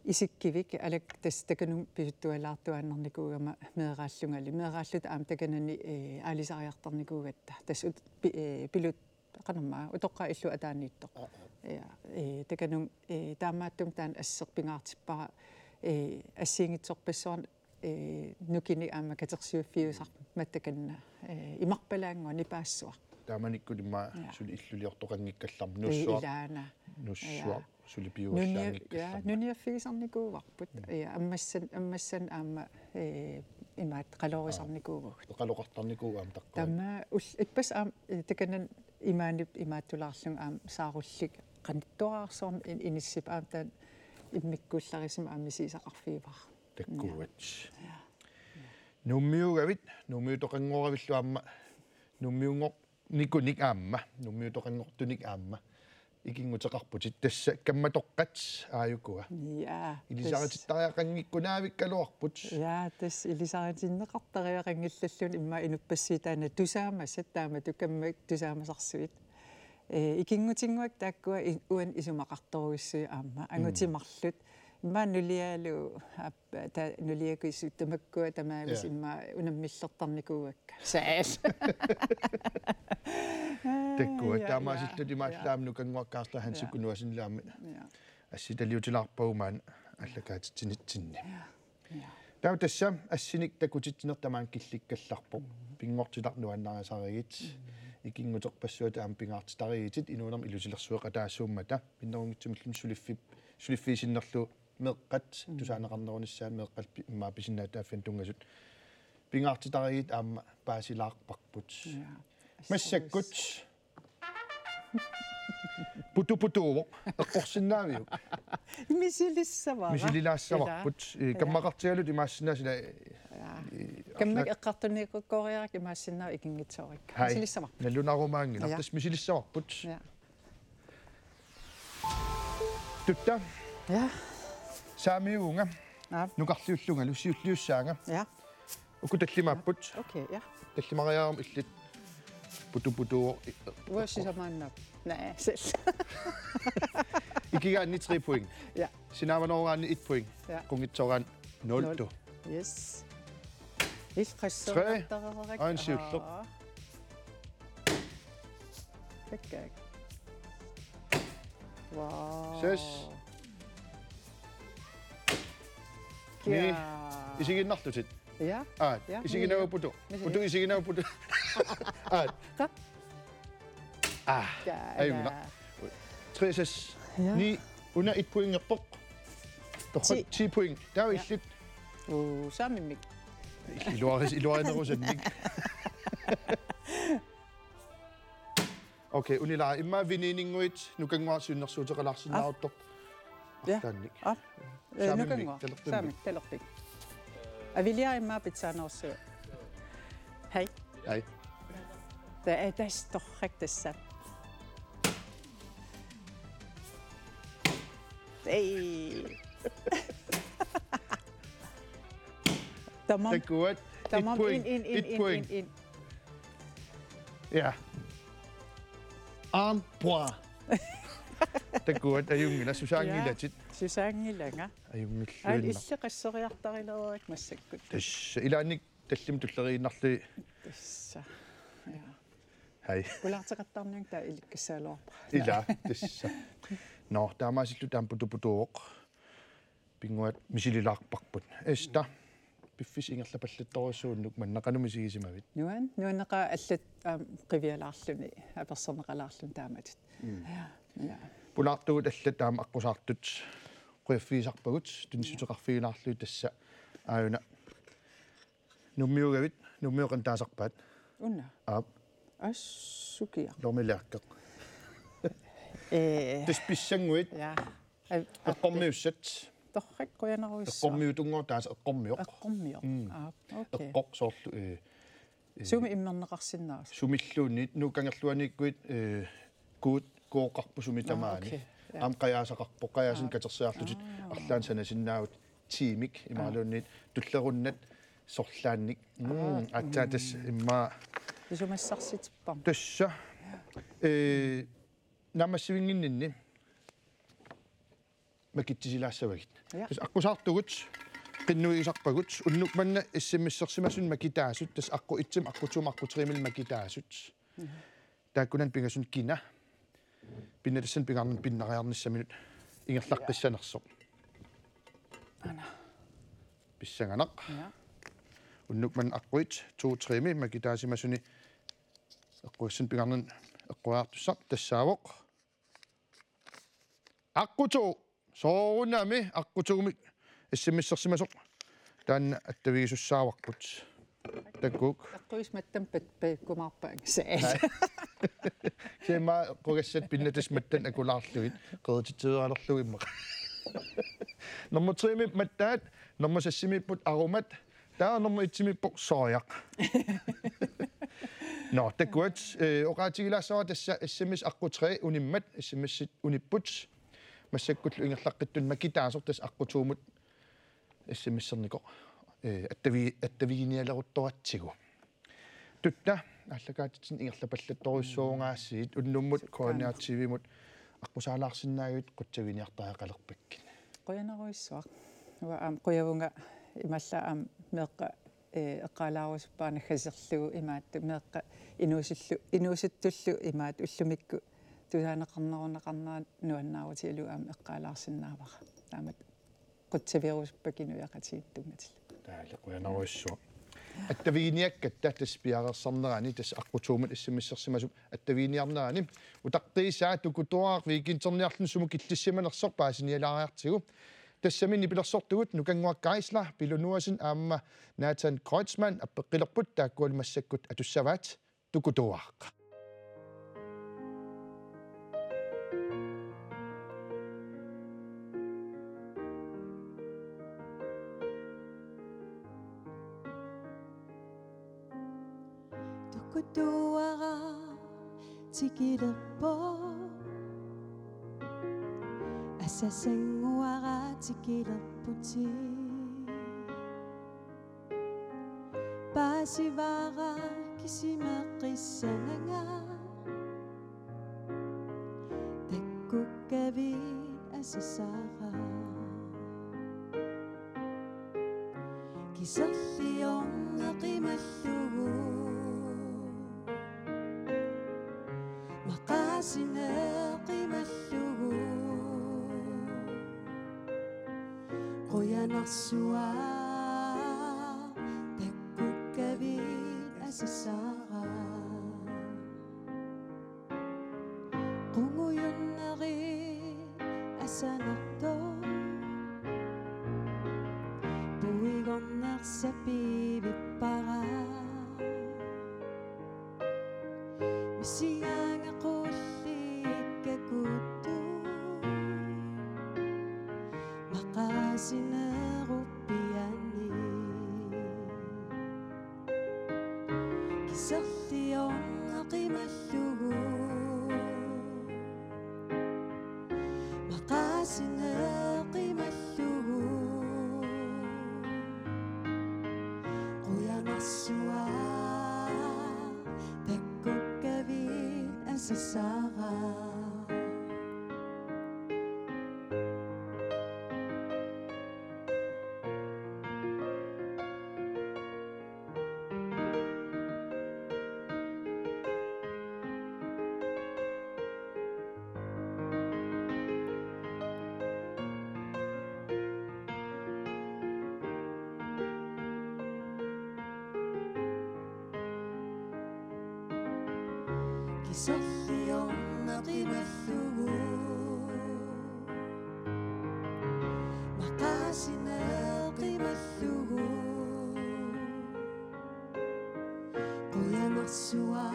isikkivik alak tassa takanunga pisuttualaartuaannarnikuugama meeraallungali. Meeraalluta aamma takanani, eh, aalisariartarnikuugatta. Tassa ut-, pi-, eh, pilut qanormaa utoqqaat illuat ataaniittoq. Aa, aa. Ja, eh, takanunga, eh, taamaattumik taanna asseq pingaartippara, eh, assigiinngitsorpassuarnik, eh, nukinnik aamma katersuiffiusarmata takanna, eh, imarpalaannguaq nipaassuaq. Taamanikkut immaqa, ja, suli illuliortoqanngikkallarmat. Eh, nussuaq. Ilaana. Nussuaq. Ja. Suli piuallaanngikkallarmat. Nuniu-, ja, nuniaffigisarnikuuvarput. Mm. Ja, ammassan-, ammassannik aamma, eh, imaattoq qalorisarnikuuvugut. Aa, qaloqartarnikuuvugut aamma taqqaat. Taama ul-, ippassaq aamma, eh, takanani imaanut imaattulaarlunga aamma saarullik qanittuararsuarmik in-, inissipput aamma taanna immikkuullarissamik aamma misigisaqarfigivara. Takkuuvat. Ja. Ja. Nuummiugavit, Nuummiutoqanngooravillu aamma, Nuummiunngor-, nikunik aamma, Nuummiutoqanngortunik aamma, ikinnguteqarputit, tassa kammatoqqat aajukua. Ja, ilisaritittariaqanngikkunaavikkaluarput. Ja, tassa ilisaritinneqartariaqanngillalluunniit immaqa inuppassuit taanna tusaamasat taamatut kammak tusaamasarsuit. Eh, ikinngutinnguakka taakkua i-, uani isumaqartorujussuit aamma, mm, angutit marluk. Immaqa nulialu, aap, ta-, nuliakisut tamakkua tamaavisa, ja, immaqa unammillertarnikuuakka. Saas. Takkua, ja, taamaasilluni, ja, imaallaat, ja, aamma nukannguakka Arslan Hansikkut, ja, Nuasinlaami. Ja. Assitaliutilaarpagut maani aallakaatitsinitsinni. Taava tassa assinik takutitsineq tamaanga killikkallarpoq. Pinngortitaq nuannarisarigit. Ikinnguterpassuit aamma pingaartitarigitit inuunermi ilusilersueqataasuummata. Minnerunngitsumillu suliffip-, suliffiit sinnerlugu meeqqat tusaaneqarnerunissaat meeqqat pi-, immaqa pisinnaatitaaffianut tunngasut. Pingaartitarigitit aamma paasilaarparput. Massakkut. Putu putuuvoq. Eqqorsinnaaviuk? Misilissavara. Misililaassavarput. Ilaa. Ee, ilaa. Kammaqartigalugit imaassinnaavoq ilaa. Ilaa. Ee, kammak eqqartunnikuugakkit imaassinnaavoq ikinngitsoorikka. Hai. Misilissavara. Nalunaarumaanngilaq. Ilaa. Tassa misilissavarput. Ilaa. Tutta. Ilaa. Saamiuvunga. Aap. Nukarliullungalu siulliussaanga. Ilaa. Uku tallimaapput. Okay, ja. Tallimariarama illit putu putu. Uassi samaanna. Nej, selv. Ikigaanni tre point. Ja. Sinaavanoraanni et point. Ja. Qunngitsooraan nul. Nul. Yes. Ilqassu. Tre. Ain siulleq. Wow. Ses. Ni. Ja. Isigiinnarlutit. Ja. Aa, ja, isiginnaavit putu. Putu isiginnaavit putu. Aa. Aa. Ja, ajunngilaq. Tre ses. Ja. Ni, una et pointerpoq. Torrak ti. Ti point. Taava illit. Uu, saamimmik. Iluaris-, iluarinerusannik. Okay, unila immaqa viniinnguit nukannguaq siunnersuuteqalaarsinnaaruttorpoq. Ja. Arlaannik. Aap. Ee, saamimmik, nukannguaq. Talerpimmik. Saamik, talerpik. Aviliaq immaqa pitsaanerussuaq. Hej. Hej. Taava, ee, tassa torrak tassa. Ei. Tamam. Takuat. Tamam. Et point. In, in, in, et point. In, in. Ja. Un point. Takuat ajunngilaq susaanngilatit. Ja. Susaanngilanga. Ajunngilluinnaq. Aal illit qasseriartarilereerakku massakkut. Tassa ilaanni tallimat tulleriinnarlugit. Tassa. Ja. Hej. Pulaarteqattaarniarlugu taava ilikkassagaluarpara. Ilaa, tassa. Nå, taamaasilluta aamma putu putuuvoq. Pinnguaat misililaarparput. Esta, piffissap ingerlapallattorujussuuvoq unnuk manna qanoq misigisimavit? Nuan-, nuanneqaaq allat, aam, qivialaarluni, apersorneqalaarluni taamatut. Mm. Ja, ja. Pulaartugut allat aamma aqqusaartut qujaffigisarpagut, tunissuteqarfigilaarlugit tassa aajuna. Nuummiugavit, Nuummiut qanoq taasarpaat? Una. Aap. Assukiaq. Normiliaqqaq. Ee. Tassa pissannguit. Ja. Eqqormiussat. Torrak qujanarujussuaq. Eqqormiutunngooq taanna eqqormioq. Eqqormioq. Mm. Aap, okay. Eqqoq soorlu, ee, ee, sumi immerneqarsinnaasut? Sumilluunniit, Nuuk Kangerluaniikkuit, ee, kuut, kuuoqarput sumi tamaani. Ah, okay. Ja. Aamma qajaasaqarpoq, qajaasat katersiarlutik arlaannik sanasinnaavagut tiimik, imaluunniit tullerunnat sorlaannik. Mm, aatsaat tassa immaqa. Isumassarsitipparput. Tassa. Ee, naammassivinnginninni makitsilaassavagut. Ja. Tassa aqqusaartugut, qinnuigisarpagut, unnuk manna S M S-ersimasuni makitaasut, tassa aqqut etsimut, aqqut toomut, aqqut tremillu makitaasut. Mhm. Taakkunani pingasuni kina. Pinnattassani pingaarnermi pinnariarnissaminut ingerlaqqissanersoq. Ana. Pissanganaq. Ja. Unnuk manna aqqut et, to, tremi makitaasimasuni eqqugassani pingaarnermi eqqoriartussaq tassaavoq. Aqqut to. Soorunami aqqut toomik S M S-ersimasoq. Taanna attavigisassaavarput. Takuuk. Eqqugassat mattamik pat-, pakkumaarpaannga. Sema eqqugassat pinnattassat mattannik akulaarlugit. Qerititseriaraluarlugit immaqa. Nummer tremi mattaat, nummer seksimiipput arumat, taava nummer etsimiippoq soojaq. Nå, takuat, ee, oqaatigilaassavara tassa S M S aqqut tre unimmat, S M S-it unipput. Massakkullu ingerlaqqittunut makitaasoq tassa aqqut toomut S M S-ernikoq, ee, attavi-, attaviginialeruttoratsigu. Tutta, aallakaatitsinni ingerlapallattorujussuugaasiit unnummut K N R T V-mut aqqusaalaarsinnaagavit qutsaviginiartariaqalerpakkit. Qujanarujussuaq. Uanga aamma qujavunga imaallaat aamma meeqqat, ee, eqqaalaarusuppara naggaserlugu imaattoq meeqqat inuusullu-, inuusuttullu imaattoq ullumikkut tusaaneqarneruneqarnera nuannaarutigalugu aamma eqqaalaarsinnaavara. Taamatut Qutsavigerusuppakka inuiaqatigiinnut tunngatillugu. Taali qujanarsuaq. Attaviginiakkatta tassa piareersarnerani, tassa aqqut Tuumat S M S-ersimasoq attaviginiarnerani, utaqqisa Tukutuaraq weekenderniarluni sumut killissimanersoq paasinialaariartigu. Tassami nipilersortugut Nukannguaq Geisler, Pilu Nuasen aamma Nathan Kreutzmann appeqqilerput, taakkualu massakkut atussavaat. Tukutuaraq. Tukutuaraq tikilerpoq. Asasannguara tikilerputit. Paasivara kisimeqqissananga. Takkukkavit asasara. Kiserliorneq qimallugu. Maqaasineq qimallugu. Qujanarsuaq takkukkavit asasara. Qungujunnerit asanartoq. Puigorneq sapivippara. Misigaanga qulliikka kuttut. Maqaasinerup piani. Kiserliorneq qimallugu. Maqaasineq qimallugu. Qujanarsuaq takkukkavit asasara. Kiserliorneq qimallugu. Maqaasineq qimallugu. Qujanarsuaq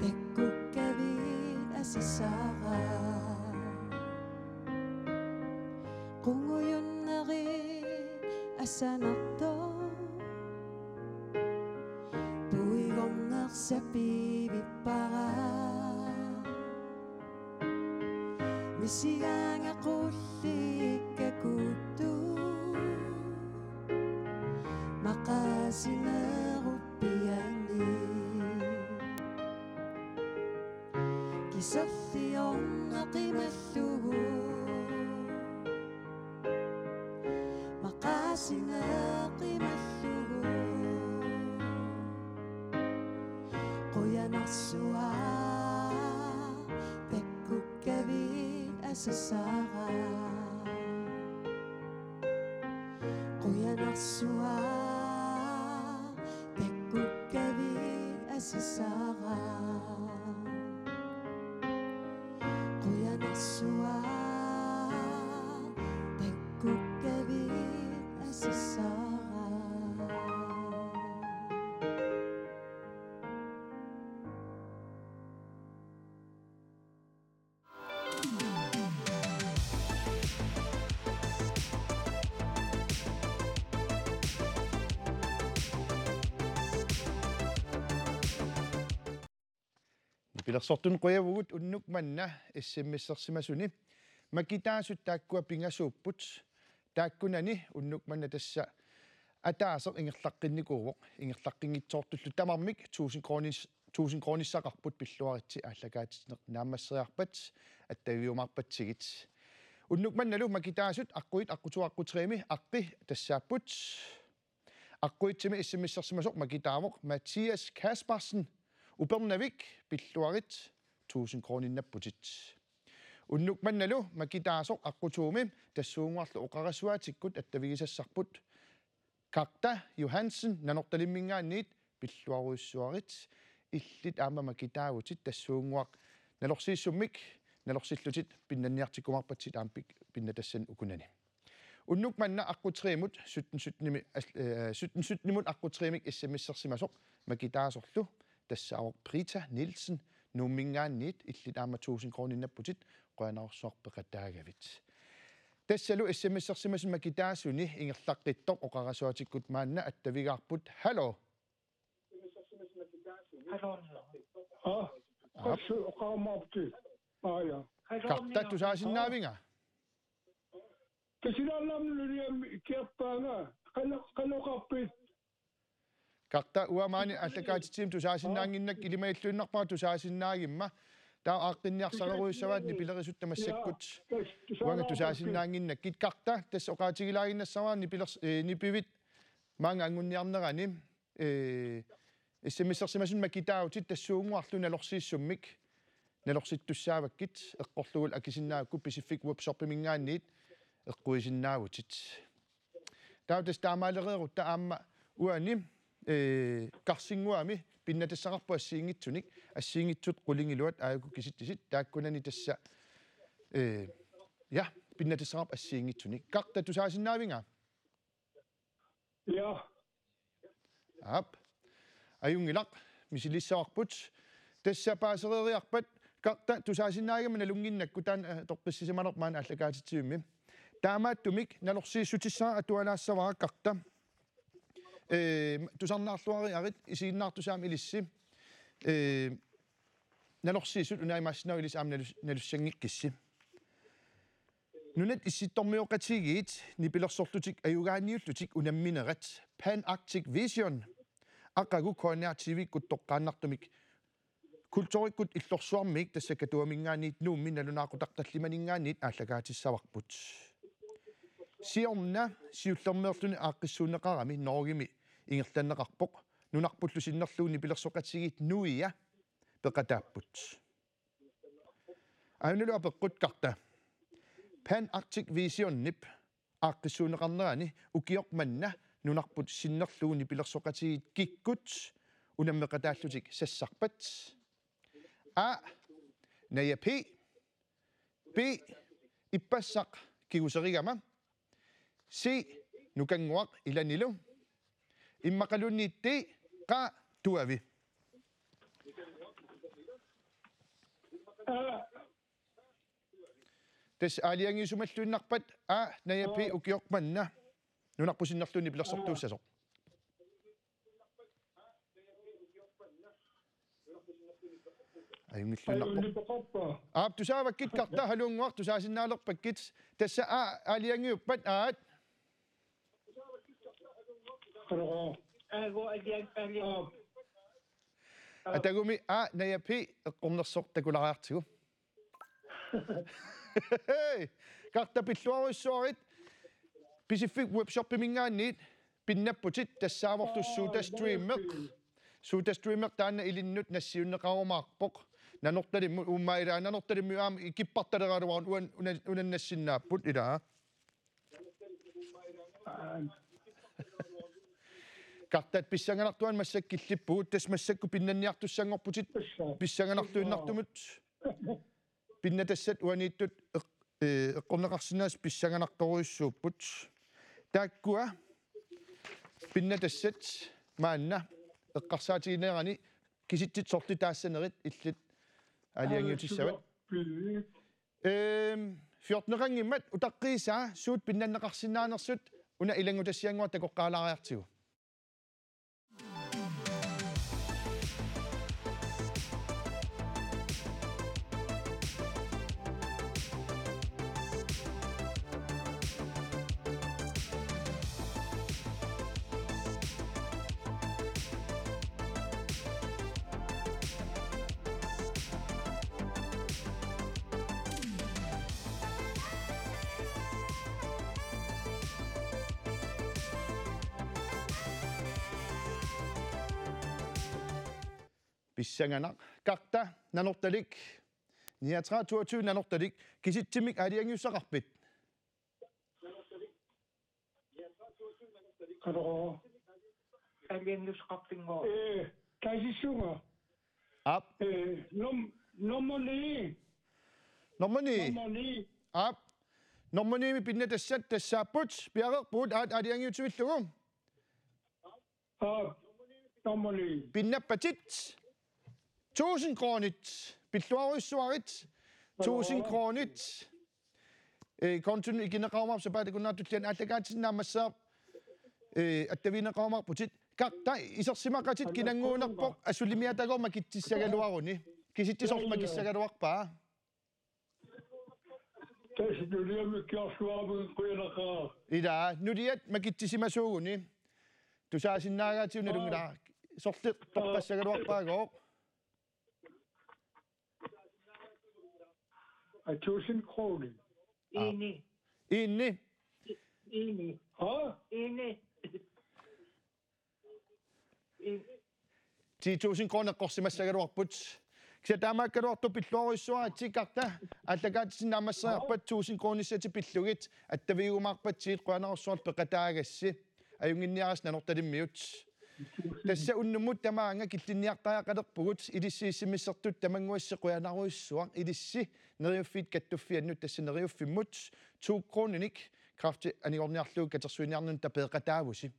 takkukkavit asasara. Qungujunnerit asanartoq. Puigorneq sapivippara. Misigaanga qulliikka kuttut. Maqaasinerup piani. Kiserliorneq qimallugu. Maqaasineq qimallugu. Qujanarsuaq takkukkavit asasara. Qujanarsuaq takkukkavit asasara. Qujanarsuaq takkukkavit asasara. Nipilersortunut qujavugut. Unnuk manna S M S-ersimasuni makitaasut taakkua pingasuupput. Taakkunani unnuk manna tassa ataaseq ingerlaqqinnikuuvoq. Ingerlaqqinngitsoortullu tamarmik tusind kronis-, tusind kronissaqarput, pilluaritsi aallakaatitsineq naammasseriarpat attavigiumaarpatsigit. Unnuk mannalu makitaasut aqqut et, aqqut to, aqqut tre-mi aqqi tassaapput. Aqqut et-imi S M S-ersimasoq makitaavoq Mathias Kaspersen, Upernavik, pilluarit tusind kroninnapputit. Unnuk mannalu makitaasoq aqqutigalugu tassuuguarlu oqarasuaatikkut attavigisassarput. Karta Johansen Nanortalimminngaanniit, pilluarujussuarit, illit aamma makitaavutit tassuuguaq nalorsiissummik nalorsillutit pinnanniartikkumaarpatsigit aamma pik-, pinnattassani ukunani. Unnuk manna aqqutigalugu sytten sytten-imi as-, eh, sytten sytten-imut aqqutigamik S M S-ersimasoq makitaasorlu tassaavoq Brita Nielsen Nuumminngaanniit, illit aamma tusind kroninapputit, qujanarsuaq peqataagavit. Tassalu S M S-ersimasuni makitaasuni ingerlaqqittoq oqarasuaatikkut maanna attavigaarput. Hallo. Hallo. Ah, aap. Qassi oqaamaapti. Aaja. Karta, tusaasinnaavinga? Tasilaarnaam nuliam ikiappaanga. Qano-, qanoqarpit? Karta, uanga maani aallakaatitsinni tusaasinnaannginnakku, ilimagilluinnarpara tusaasinnaagimma. Taava aaqqinniarsarerujussavaat nipilerisutta massakkut. Uanga tusaasinnaannginnakkit. Karta, tassa oqaatigilaaginnassavara nipilers-, eh, nipivit maanga anguniarnerani, eh, S M S-ersimasunut makitaavutit tassuuguarlu nalorsiissummik nalorsittussaavakkit, eqqorlugulu akisinnaagukku Pisiffik Webshopiminngaanniit eqquisinnaavutit. Taava tassa taamaalereerutta aamma uani, eh, Karsinnguami pinnattassaqarpoq assigiinngitsunik, assigiinngitsut qulingiluat aajuku kisitsisit, taakkunani tassa, eh, ja, pinnattassaqarpoq assigiinngitsunik. Karta, tusaasinnaavinga? Ja. Aap. Ajunngilaq, misilissavarput. Tassa paasereeriarpat, Karta, tusaasinnaagama nalunnginnakku, taanna, eh, toqqissisimanerpaat aallakaatitsivimmi. Taamaattumik nalorsiissutissara atualaassavara, Karta. Eh, tusarnaarluariarit, isiginnaartusi aamma ilissi. Eh, nalorsiissut una imaassinnaavoq ilissi aamma nalus-, nalussanngikkissi. Nunat issittormioqatigiit nipilersorlutik ajugaaniullutik unamminerat Pan Arctic Vision aqagu K N R T-vikkut toqqaannartumik kulturikkut illorsuarmiit, tassa Katuaminngaanniit Nuummi nalunaaqutaq tallimaninngaanniit aallakaatissavarput. Siorna siullermeerluni aaqqissuunneqarami Norgemi ingerlanneqarpoq, nunarpullu sinnerlugu nipilersoqatigiit Nuia peqataapput. Aajuna apeqqut, Karta. Pan Arctic Visionip aaqqissuunneqarnerani ukioq manna nunarput sinnerlugu nipilersoqatigiit kikkut unammeqataallutik sassarpat? A, Naja P. B, ippassaq kinguserigama. C, Nukannguaq ilanilu. Immaqaluunniit D, Qa Tuavi. Tassa aalajangiusimalluinnarpat A, Naja P, ukioq manna nunarput sinnerlugu nipilersortuussasoq. Ajunngilluinnarpoq. Aap, tusaavakkit, Karta, Haluunnguaq, tusaasinnaalerpakkit. Tassa A, aalajangiuppat, aat. Aagu, aalajan-, aalajan-. Atagumi A, Naja P, eqqornersoq takulaariartigu. Karta, pilluarujussuarit. Pisiffik Webshopiminngaanniit pinnapputit, tassaavorlu SodaStreameq. SodaStreameq taanna ilinnut nassiunneqarumaarpoq. Nanortalimmut, uummaa ilaa Nanortalimmut aamma kippartaleraluarput, uan-, una-, unannassinnaapput ilaa. Karta, pissanganartuanik massakkut killippugut, tassa massakkut pinnanniartussanngorputit pissanganartuinnartumut. Pinnatassat uaniittut eq-, eh, eqqorneqarsinnaasut pissanganartorujussuupput. Taakkua pinnatassat maanna eqqarsaatiginerani kisitsit sorliit taassanerit illit aalajangiutissavat. Ehm, fjorteneqanngimmat utaqqiisaa suut pinnanneqarsinnaanersut una ilanngutassiannguaq takoqqaalaariartigu. Pissanganaq. Karta, Nanortalik Niogtredive toogtyve Nanortalik, kisitsimik aalajangiussaqarpit? Qanoq aalajangiussaqartinnguaq? Ee, taasissuunga. Aap. Ee, num-, nummer ni. Nummer ni. Nummer ni. Aap. Nummer ni-mi pinnatassat tassaapput, piareerpugut aat aalajangiutivillugu. Aap, nummer ni. Pinnappatit tusind kronit. Pilluarujussuarit tusind kronit. Ee, kontonut ikineqarumaarpoq sapaatip akunnerata tulliani, aallakaatitsineq naammassereerpoq. Ee, attavigineqarumaarputit. Karta, isersimaqatit kinannguunerpoq, asulimiatagooq makitsissagaluaruni. Kisitsisoq makissagaluarpaa. Tassa nuliamik kiorsuarmik qujanaqaaq. Ila, nuliat makitsisimasuuguni. Tusaasinnaagaatigut nalunngilara. Sorleq toqqassagaluarpaagooq. A tusind kroner. Enig. Enig. Enig. Ha? Enig. En- Ti tusind kroner eqqorsimassagaluarput. Kisianni taamaakkaluartoq pilluarujussuaritsi, Karta. Aallakaatitsineq naammassereerpat tusind kronissatit pillugit attavigiumaarpatsigit, qujanarsuaq peqataagassi. Ajunnginniaritsi Nanortalimmiut. Tassa unnummut tamaanga killinniartariaqalerpugut, ilissi S M S-ertut tamannguassi qujanarujussuaq, ilissi Neriuffiit Kattuffiannut, tassa Neriuffimmut to kroninik kræfti anigorniarlugu katersuiniarnernut peqataavusi.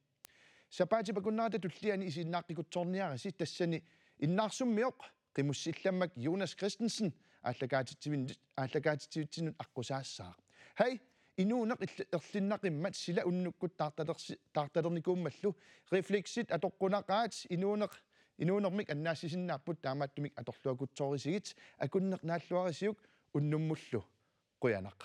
Sapaatip akunnerata tulliani isiinnaaqqikutsoorniarisi, tassani innaarsummivoq qimussillammak Jonas Christensen aallakaatitsivin-, aallakaatitsivitsinnut aqqusaassaaq. Hej, inuuneq ill-, erlinnaqimmat sila unnukkut taartalersi-, taartalernikuummallu refleksit atoqqunaqaat, inuuneq, inuunermik annaassisinnaapput, taamaattumik atorluakutsoorisigit, akunneq naalluarisiuk, unnummullu qujanaq.